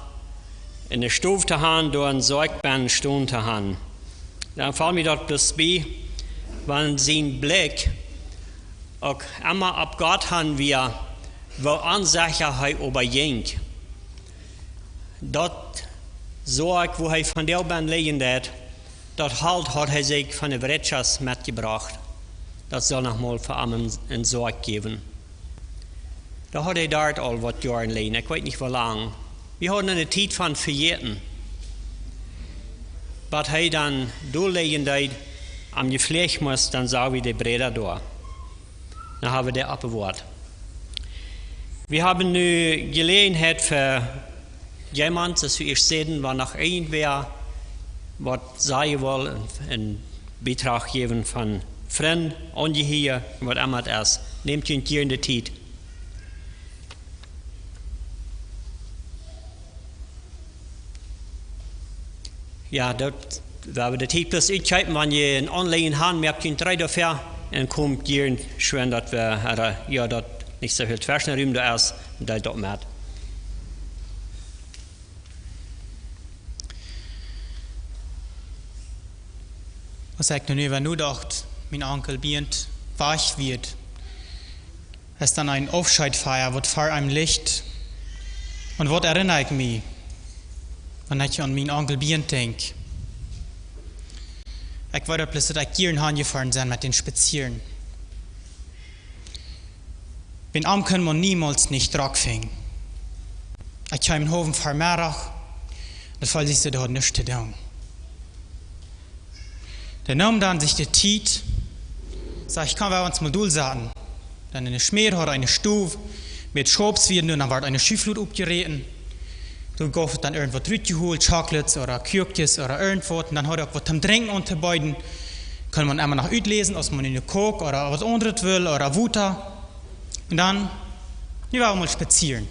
enne Stow to han, doa en Soak bennen stonen to han. Dan foll mie daut bloos bie, wan sien Blikj uk emma opp Gott han wia, woo onsecha hee oba jinkj. Daut Soak, wua hee vondoag bennen lijen deed, daut Holt haud hee sikj von de Wirtschoft metjebrocht. Daut sull noch mol fa am en, en Soak jäwen. Doa haud hee doat aul waut Joaren lijen, ekj weet nich woo lang. Wie hauden ne Tiet von vejäten. Waut hee dan doa lijen deed, am jefläacht must, dan sach wie de Bräda doa. Dan haben wie de oppe Wort. Wie haben nu Jeläajenheit fa Jemaunt, soo aus wie ieescht säden, wan noch irjentwäa waut sajen well, een, een Bietrag jäwen von Frind, Aunjehieeja, waut emma et es, nämt junt jieren de Tiet. Jo, daut, wie haben de Tiet bloos utkjeepen, wan jie een Aunlieden haben, moakt junt reed doafäa un komt jieren schwind, daut wie, äh, jo, daut nich soo väl Tweschenrum doa es, deelt daut met. Aus ekj nu äwa nodocht, mien Onkel Bient wajch wia, es dan een Aufscheedfeia, waut ver eenem licht. Un waut erinna ekj mie, wan ekj aun mien Onkel Bient denkj? Ekj weet daut bloos, daut ekj jieren han jefoaren sie met dän spazieren. Bie am kunn maun niemols nich drock finjen. Ekj kjeem een Haufen Vemeddach, daut feeld sikj soo, dee haud nuscht to doonen. Dee neem dan sikj de Tiet, säd: "Ekj kaun, wie ons mol dol saten." Dan enne Schmäd haud hee eene Stow met Schaups wieren un dan wort eene Schufflod oppjeräten. Doa jeef et dan irjentwaut rutjeholt, Chocolates ooda Kuakjes ooda irjentwaut. Un dan haud hee uk waut toom Drinkjen auntobeeden. Kunn maun emma noch utläsen, aus maun eene Coke ooda waut aundret well ooda Wota. Un dan, nu wia wie mol spazieren.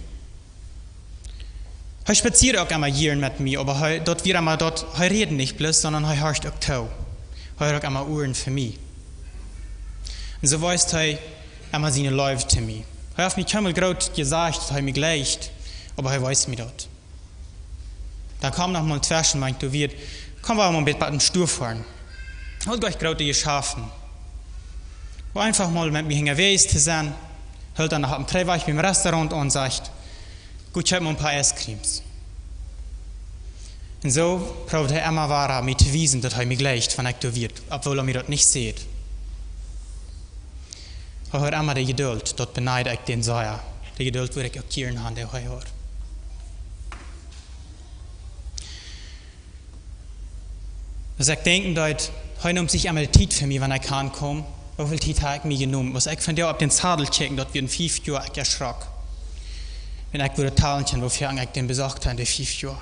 Hee spazieed uk emma jieren met mie, oba hee, daut wia emma daut, hee räd nich bloos, sonda hee horcht uk too. Hee haud uk emma Uaren fa mie. Un soo wiest hee emma siene Leew to mie. Hee haft mie kjeenmol groot jesajcht, daut hee mie jleicht, oba hee wiest mie daut. Dan kjeem noch mol tweschen, meent hee wada: "Komm, wie gonen mol een bät bie dän Stua foaren." Haud jlikj groote Jeschaften. Wia eefach mol met mie unjawäajes to sennen, hilt dan noch oppem Trigjwajch biem Restaurant aun, sajcht: "Goot, kjeep mol een poa Ice-Creams." Un soo proowd hee emma wada mie to wiesen, daut hee mie jleicht, wan ekj doa wia, obwohl hee mie daut nich säd. Hee haud emma de Jedult, daut beneid ekj dän sea. De Jedult wudd ekj uk jieren han, dee hee haud. Aus ekj denkjen deed, hee neem sikj emma de Tiet fa mie, wan ekj aunkaum. Woo väl Tiet haud ekj mie jenomen? Aus ekj vondoag opp dän Zadel kjikj, daut wia een fief Joa, ekj erschrok. Wan ekj wudd talen kjennen, woo väl ekj dän besocht haud enne fief Joa.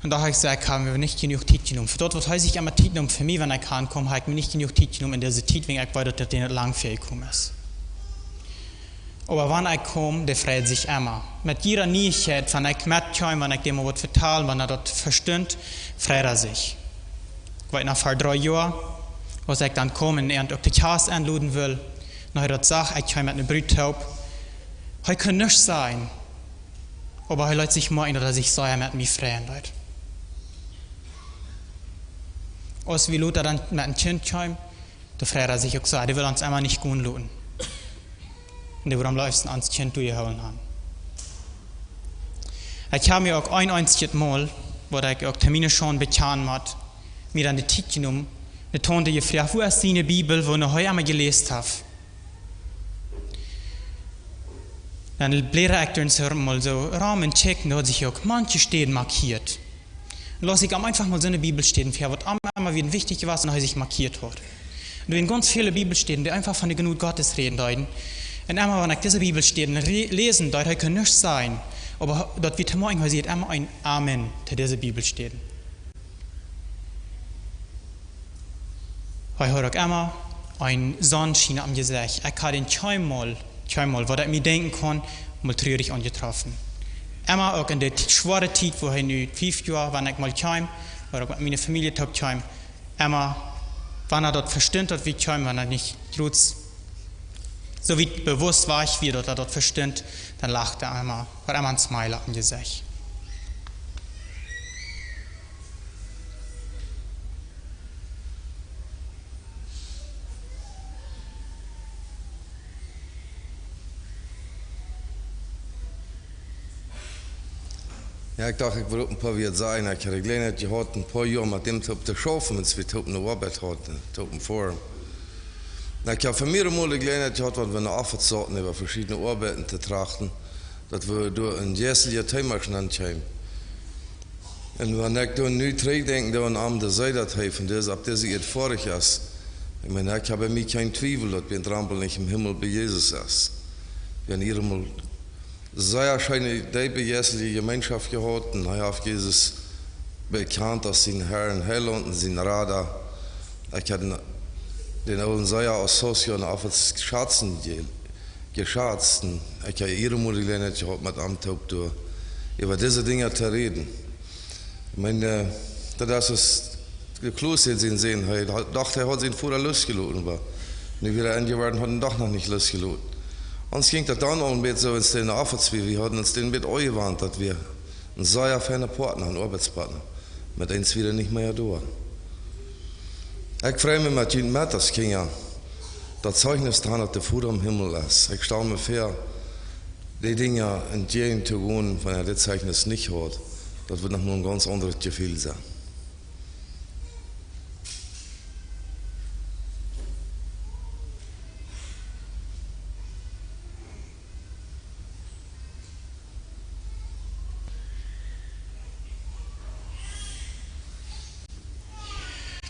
Un doa haud ekj jesajcht, ekj hab mie nich jenuach Tiet jenomen. Fa daut, waut hee sikj emma Tiet neem fa mie, wan ekj aunkaum, haud ekj mie nich jenuach Tiet jenomen enne dise Tiet, wan ekj weet, daut daut nich lang väajekomen es. Oba wan ekj kaum, dee freid sikj emma. Met jiede Nieichkjeit, wan ekj metkjeem, wan ekj däm waut vetal, wan hee daut vestunt, freid hee sikj. Ekj weet noch, ver dree Joa, aus ekj dan kaum un hee uk to Kjast enloden wull, un hee daut sach, ekj kjeem met eene Brut toop. Hee kunn nuscht sajen, oba hee leet sikj moakjen, daut hee sikj sea met mie freien deed. Aus wie lota dan met een Kjint kjeemen, doa freid hee sikj uk sea, dee wull ons emma nich gonen loten. Un dee wudd aum leefsten ons Kjint doa jehoolen han. Ekj hab mie uk een eensjet Mol, waut ekj uk to miene Schaund bekjanen mott, mie dan de Tiet jenomen, de Taunte jefroacht: "Woo es diene Bibel, woo hee emma jeläst haft?" Dan bläda ekj doa mol soo rom un kjikj, doa haud sikj uk manche Städen markieet. Un läs ekj am eefach mol soone Bibelstäden väa, waut am emma wada wichtich wia un hee sikj markieet haud. Un doa wieren gaunz väle Bibelstäden, dee eefach von de Jnod Gottes räden deeden. Un emma, wan ekj dise Bibelstäden re-, läsen deed, hee kunn nuscht sajen, oba daut wia to moakjen, hee säd emma een Amen to dise Bibelstäden. Hee haud uk emma een Sonnenschien aum Jesecht. Ekj haud am kjeenmol, kjeenmol, waut ekj mie denkjen kunn, mol truarich aunjetroffen. Emma uk enne Tiet, schwoare Tiet, woo hee nu fief Joa, wan ekj mol kjeem, ooda uk met miene Famielje toop kjeem, emma, wan hee daut vestunt, daut wie kjeemen, wan hee nich jrods soo wiet bewusst wia, woo daut hee daut vestunt, dan lacht hee emma, haud emma een Smile aum Jesecht. Jo, ekj docht, ekj wull uk een poa Wieed sajen. Ekj haud de Jeläajenheit jehaut, een poa Joa met däm toop to schaufen, wiels wie toop ne Oabeit hauden, toop ne Foarm. Un ekj hab fa mierere Mol de Jeläajenheit jehaut, wan wie enne Office sauten, äwa veschiedne Oabeiten to trachten, daut wie doa een jeisteljet Teema ausenaunda kjeemen. Un wan ekj dan nu trigjdenkj, dan aun dän Sach, daut hee von dise, opp dise Ieed foadich es. Ekj meen, ekj hab en mie kjeen Twiewel, daut wie en Trampel nich em Himmel bie Jesus es. Wan wie emol sea scheene, deepe jeistliche Jemeenschoft jehaut un hee haft Jesus bekjant aus sien Herr un Heilaunt un sien Rada. Ekj hab dän, dän oolen sea aus Socio un Office schazen je-, jeschazt. Un ekj hab Iehrenmol Jeläajenheit jehaut, met am toop doa äwa dise Dinja to räden. Ekj meen, äh, daut es, es de Kloos, dän sien Sän, hee haud, docht, hee haud sien Voda losjeloten, oba nu wia hee enjeworden, haud hee doch noch nich losjeloten. Ons jinkj daut dan aul een bät soo, wan wie enne Office wieren, wie hauden ons een bät aunjewant, daut wia een sea feina Partner, een Oabeitspartner. Met eent wia hee nich mea doa. Ekj frei mie met junt met aus Kjinja, daut Zeichnis to haben, daut de Voda em Himmel es. Ekj stal mie väa, dee Dinja entjäajen to gonen, wan hee dit Zeichnis nich haud, daut wudd noch mol een gaunz aundret Jefeel sennen.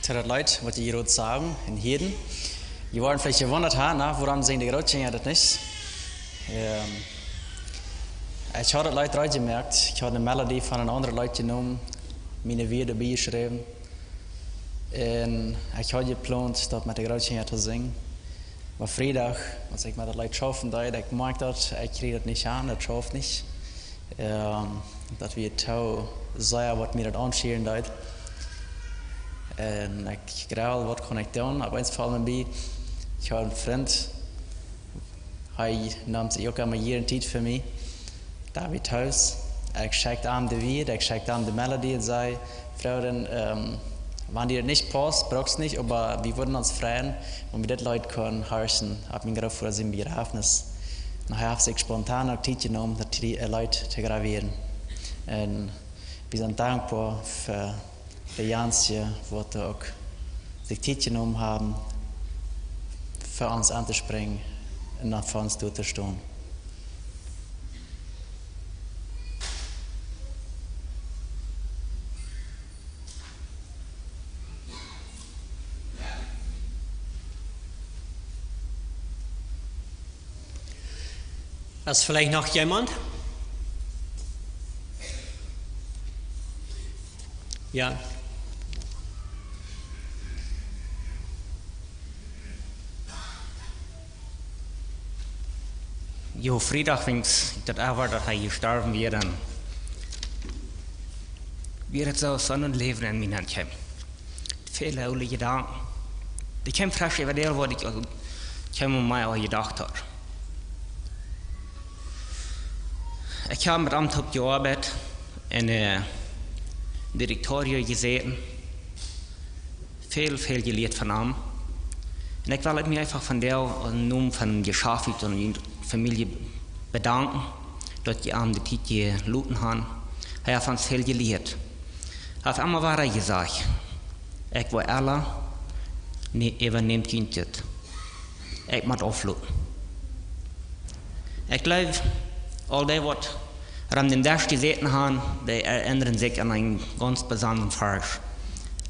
To daut Leet, waut jie hia rut sagen un hieeden. Jie woaren veleicht jewundat haben, na, wuarom sinjen de Grootkjinja daut nich? Ähm, ekj haud daut Leet reed jemoakt. Ekj haud eene Melodie von een aundret Leet jenomen, miene Wieed doabie jeschräwen. Un ekj haud jeplont, daut met de Grootkjinja to sinjen. Oba Friedach, aus ekj met daut Leet schaufen deed, ekj moakjt daut, ekj kjrieech daut nich aun, daut schauft nich. Ähm, daut wia too sea, waut mie daut aunschieren deed. Un ekj grell, waut kaun ekj doonen? Opp eemol foll mie bie, ekj haud een Frint, hee neem sikj uk emma jieren Tiet fa mie. David Hoos. Ekj schekjt am de Wieed, ekj schekjt am de Melodie un säd: "Frint, ähm, wan die daut nich pausst, bruckst nich, oba wie wudden ons freien, wan wie dit Leet kunnen horchen opp mien Grootvoda sien Bejrafnis." Un hee haft sikj spontan uk Tiet jenomen, daut Lie-, äh, Leet to grawieren. Un wie sent dankboa fa de Jans, waut doa uk sikj Tiet jenomen haben, fa ons auntospringen un dan fa ons doa to stonen. Es veleicht noch jemaunt? Jo. Jo, Friedach, wiens daut äwa daut hee jestorwen wia, dan wia et soo, soo een Läwen en mie aunjekomen. Väle oole Jedanken. Ekj kaun fresch äwa daut, waut ekj aul, ekj aul mie aul jedocht haud. Ekj hab met am toop jeoabeit un, äh, Direktorio jesäten. Väl, väl jelieet von am. Un ekj well mie eefach vondoag em Nomen von Jeschaft un Famielje bedanken, daut jie am de Tiet jeloten haben. Hee haft ons väl jelieet. Hee haft emma wada jesajcht: "Ekj woa ella, nä, äwanämt junt dit. Ekj mott aufloten." Ekj jleew, aul dee, waut rom dän Desch jesäten haben, dee erinnren sikj aun een gaunz besondren Varsch.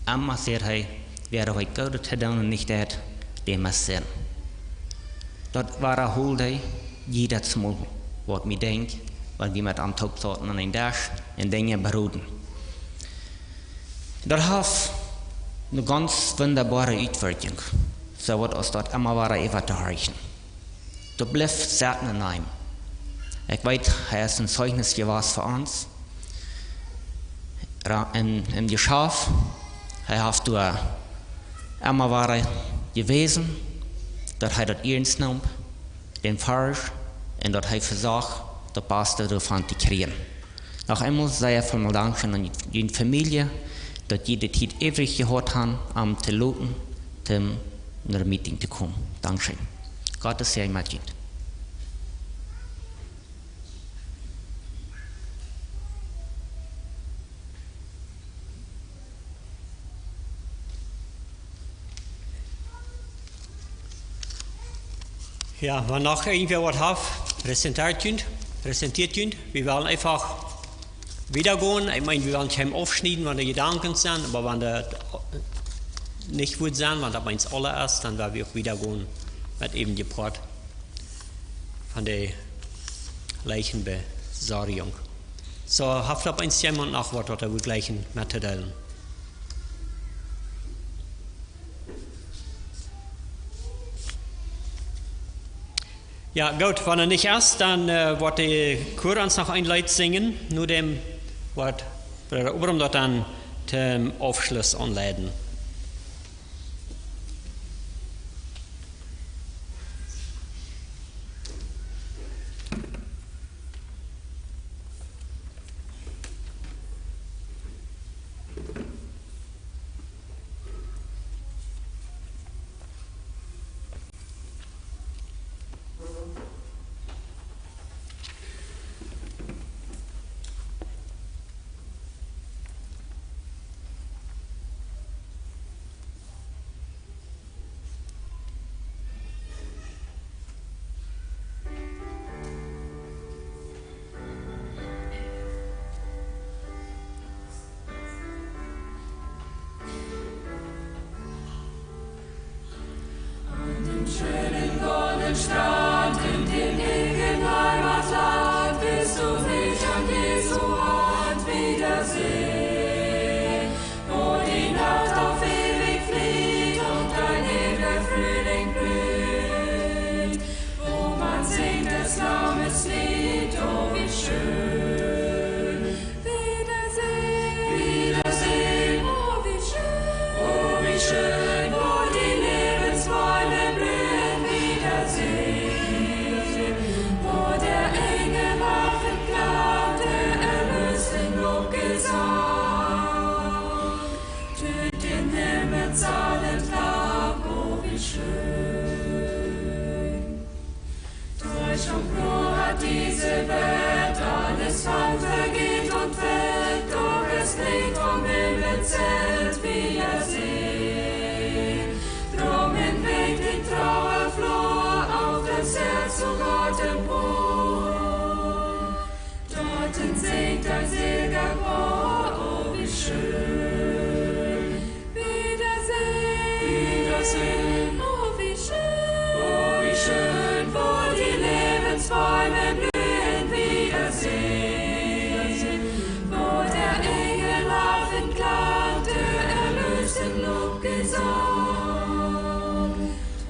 Emma säd hee: "Wäa waut Goodet to doonen nich deit, dee mott sinnen." Daut wadahold hee jiedet Mol, waut mie denkjt, wan wie met am toop sauten aun eenen Desch un Dinja beroden. Daut haft eene gaunz wundaboare Utwirkjunk, soo waut aus daut emma wada äwa to horchen. Daut blift sitten en eenem. Ekj weet, hee es een Zeichnis jewast fa ons. Ra-, en, en Jeschaft, hee haft doa emma wada jewäsen, daut hee daut iernst neem, dän Varsch, un daut hee vesocht, daut Baste doavon to kjrieen. Noch eemol sea väl Dankscheen aun june Famielje, daut jie de Tiet äwrich jehaut haben, am to loten, toom no de Meeting to komen. Dankscheen. Gott sie met junt. Jo, wan noch irjentwäa waut haft, präsenteet junt, präsenteet junt. Wie wellen eefach wieda gonen. Ekj meen, wie wellen kjeenem aufschnieden, wan doa Jedanken sent, oba wan doa nich waut sent, wan daut bie ons aula es, dan woa wie uk wieda gonen met äwen de Poat von de jleichen Besorjunk. Soo, haft doa eent jemaunt noch waut, waut hee wudd jleichen mettodeelen? Jo, goot, wan nich es, dan, äh, woat de Chor ons noch een Leet sinjen, no däm woat Brooda Obram daut dan toom Aufschluss aunleiden. An dem schönen Goldenstrand in dem ewigen Heimatland wirst du mich an Jesu Hand wiedersehen. Wo die Nacht auf ewig flieht und der Nebel Frühling blüht, wo man singt des Lammes Lied, oh, wie schön. Wiedersehen, Wiedersehen, oh, wie schön, oh, wie schön, wo die Lebensbäume blühen, Wiedersehen, wo der Engel auf dem Klang der Erlösung Lob gesang. Tönt den Himmelssaal entlang, oh, wie schön. Täuschung, Gloria, diese Welt, alles Fang vergeht und fällt, doch es klingt vom Himmel Zelt, Wiedersehen. Drum hinweg den Trauerflor, auf das Herz zu Gott empor. Dorten singt ein seliger Chor, oh, wie schön. Wiedersehen, Wiedersehen, oh, wie schön, oh, wie schön, wo die Lebensbäume blühen, Wiedersehen, wo der Engel auf den Klang der Erlösung Lob gesang.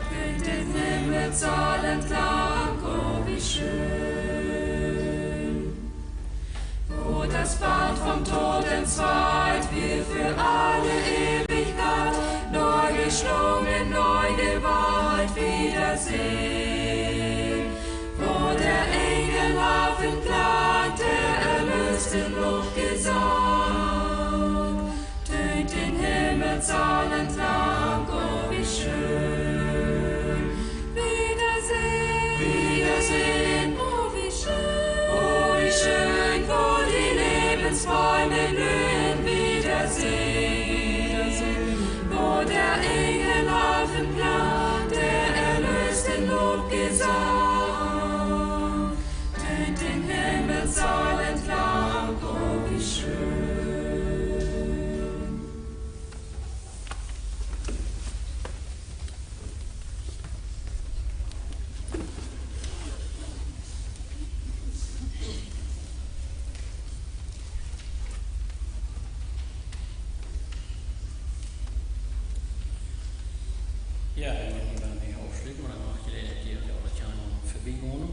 Tönt den Himmelssaal entlang, oh, wie schön. Wo das Band vom Tod entzweit, wir für alle Ewigkeit, neu geschlungen, neu geweiht, Wiedersehen. Wo der Engel auf den Klang der Erlösung Lob gesang. Tönt den Himmelssaal entlang, oh, wie schön. Wiedersehen, Wiedersehen, oh, wie schön, oh, wie schön, wo die Lebensbäume blühen, Wiedersehen, wo der Engel auf den Klang der Erlösung Lob gesang. Tönt den Himmelssaal entlang, oh, wie schön. Jo, ekj well hia dan aufschluten, oba dan mach ekj jlikj hia aul daut Joa noch verbie gonen.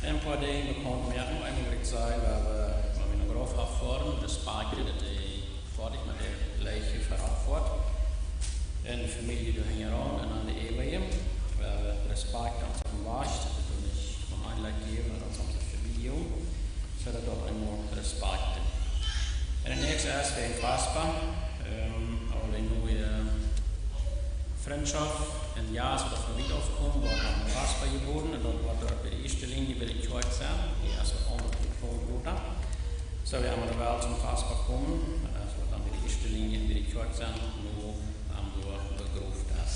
Een poa Dinja bekaunt moaken. Eemol well ekj sajen, wie haben, wie haben noch Grauf auffoaren, daut es Parkje, daut es foadich met de Leichen fa Auffahrt. Un de Famielje doa hinjaraun un aun de Eewe. Wie haben Respakjt aun de Wajch, daut wie nich mau een Leit jäwen, daut wie ons verbie gonen. Soo daut doa eemol Respakjt. Un daut näakjste es wäajen Vespa, ähm, aul de niee Frintschoft un Jast waut von wiet auf komen, woat aun Vespa jebooden un daut woat doa bie de ieeschte Linie bie de Kjoakj sennen. Dee es waut aundasch aus Kloonwota. Soo, wie haben de Welt toom Vespa komen, äh, daut woat dan bie de ieeschte Linie bie de Kjoakj sennen, wua am doa begroft es.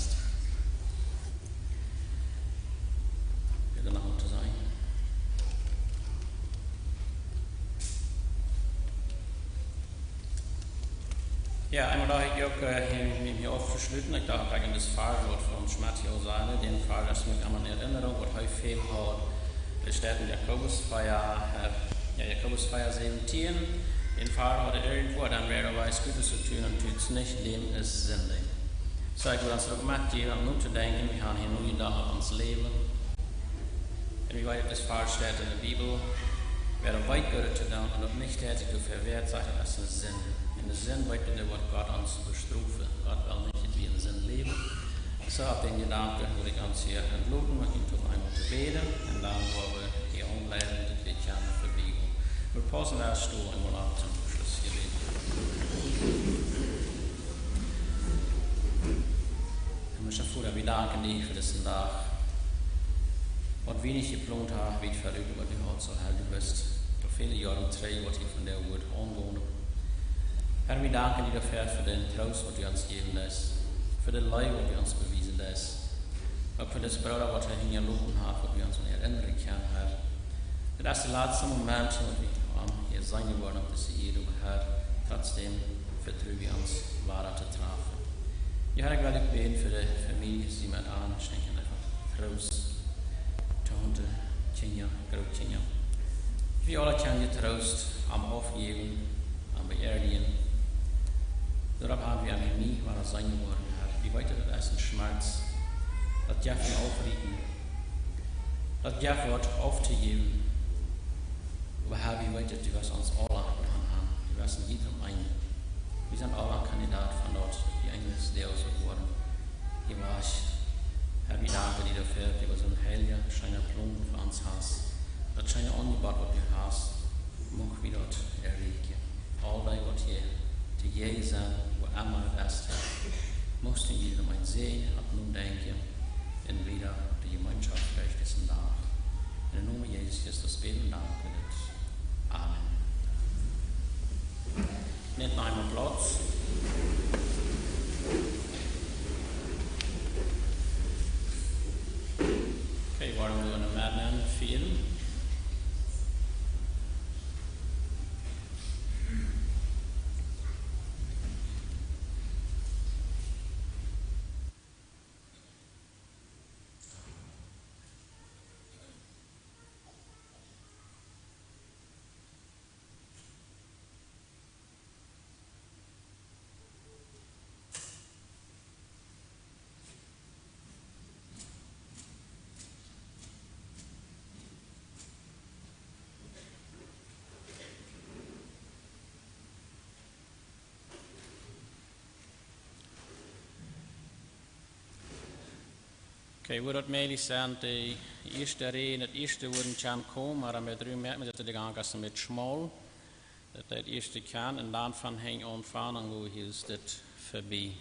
Jie noch waut to sajen? Jo, eemol docht ekj uk, äh, hia, hia, hia auftoschluten. Ekj docht, ekj en daut Varsch waut von Schmidt hia aul säd, daut Varsch es mie emma eene Erinnerunk, waut hee väl haud. Daut steit en Jakobus vea, äh, jo, Jakobus vea säwentieen. Dän Varsch haud irjentwäa, dan wäa daut wees, Gutes to tun un tut es nich, däm es Sind. Soo, ekj well ons uk met die om notodenkjen, wie haben hia nu jedocht aun ons Läwen. Un wie weeten, daut es Varsch steit en de Bibel, wäa daut weet, Goodet to doonen, un daut nich deit, sikj doafäa wäat, sajcht, daut es ne Sind. Un de Sind, weet wie, doa woat Gott ons bestrofen. Gott well nich, daut wie en Sind läwen. Soo, opp dän Jedanken well ekj ons hia entloten, met junt noch eemol to bäden. Un dan woa wie hia aunleiden, daut wie kjennen vebiegonen. Wie pausen ieescht doa eemol opp toom Schlussjebäd. Himmlischa Voda, wie danken die fa disen Dach. Waut wie nich jeplont haben, wie veruut, oba du hast aul, Herr, du weetst, fa väle Joaren trigj, waut hia vondoag woat aungonen. Herr, wie danken die doafäa, fa dän Troost, waut du ons jäwen deist, fa de Leew, waut du ons bewiesen deist, uk fa disen Brooda, waut hee hia jeloten haft, waut wie ons aun erinnren kjennen, Herr. Daut es de latste Moment, waut wie am hia seenen woaren opp dise Ieed, oba Herr, trotzdäm vetruen wie ons wada to trafen. Jo, Herr, ekj well bäden fa de Famieljes, dee met aun schenkjen, eefach Troost, Taunten, Kjinja, Grootkjinja. Wie aule kjennen Troost aum Aufjäwen, aum Beerdigen. Doaropp haben wie am nie wada seenen woaren, Herr. Wie weeten, daut es een Schmerz. Daut jeft een Aufrieten. Daut jeft waut auftojäwen. Oba Herr, wie weeten, daut du woascht ons aule aunnanen. Du woascht en jiedem eenen. Wie sent aule Kandidaten von daut, dee eenem Dach woaren jewauscht. Herr, wie danken die doafäa, daut du soon heilja, scheena Plon fa ons hast. Daut scheene Aunjebott, waut du hast, mucht wie daut erreichen. Aul dee, waut hia to Jesus sent, wua emma daut es, Herr, muchst du jiedem eenen säajnen, opp nodenkjen un wieda de Jemeenschoft derch disen Dach. En dän Nomen Jesus Christus bäden un danken wie dit. Amen. Nämt noch eemol Plauz. Okay, woaren wie noch mea aunfangen? Okay, wudd daut mäajlich sennen, de ieeschte Räd, daut ieeschte Wuat kjennen komen, oba met Rum, met de Gank es een bät schmaul. Daut daut ieeschte kjennen un dan von hinjen aunfangen, wua hia es dit vebie.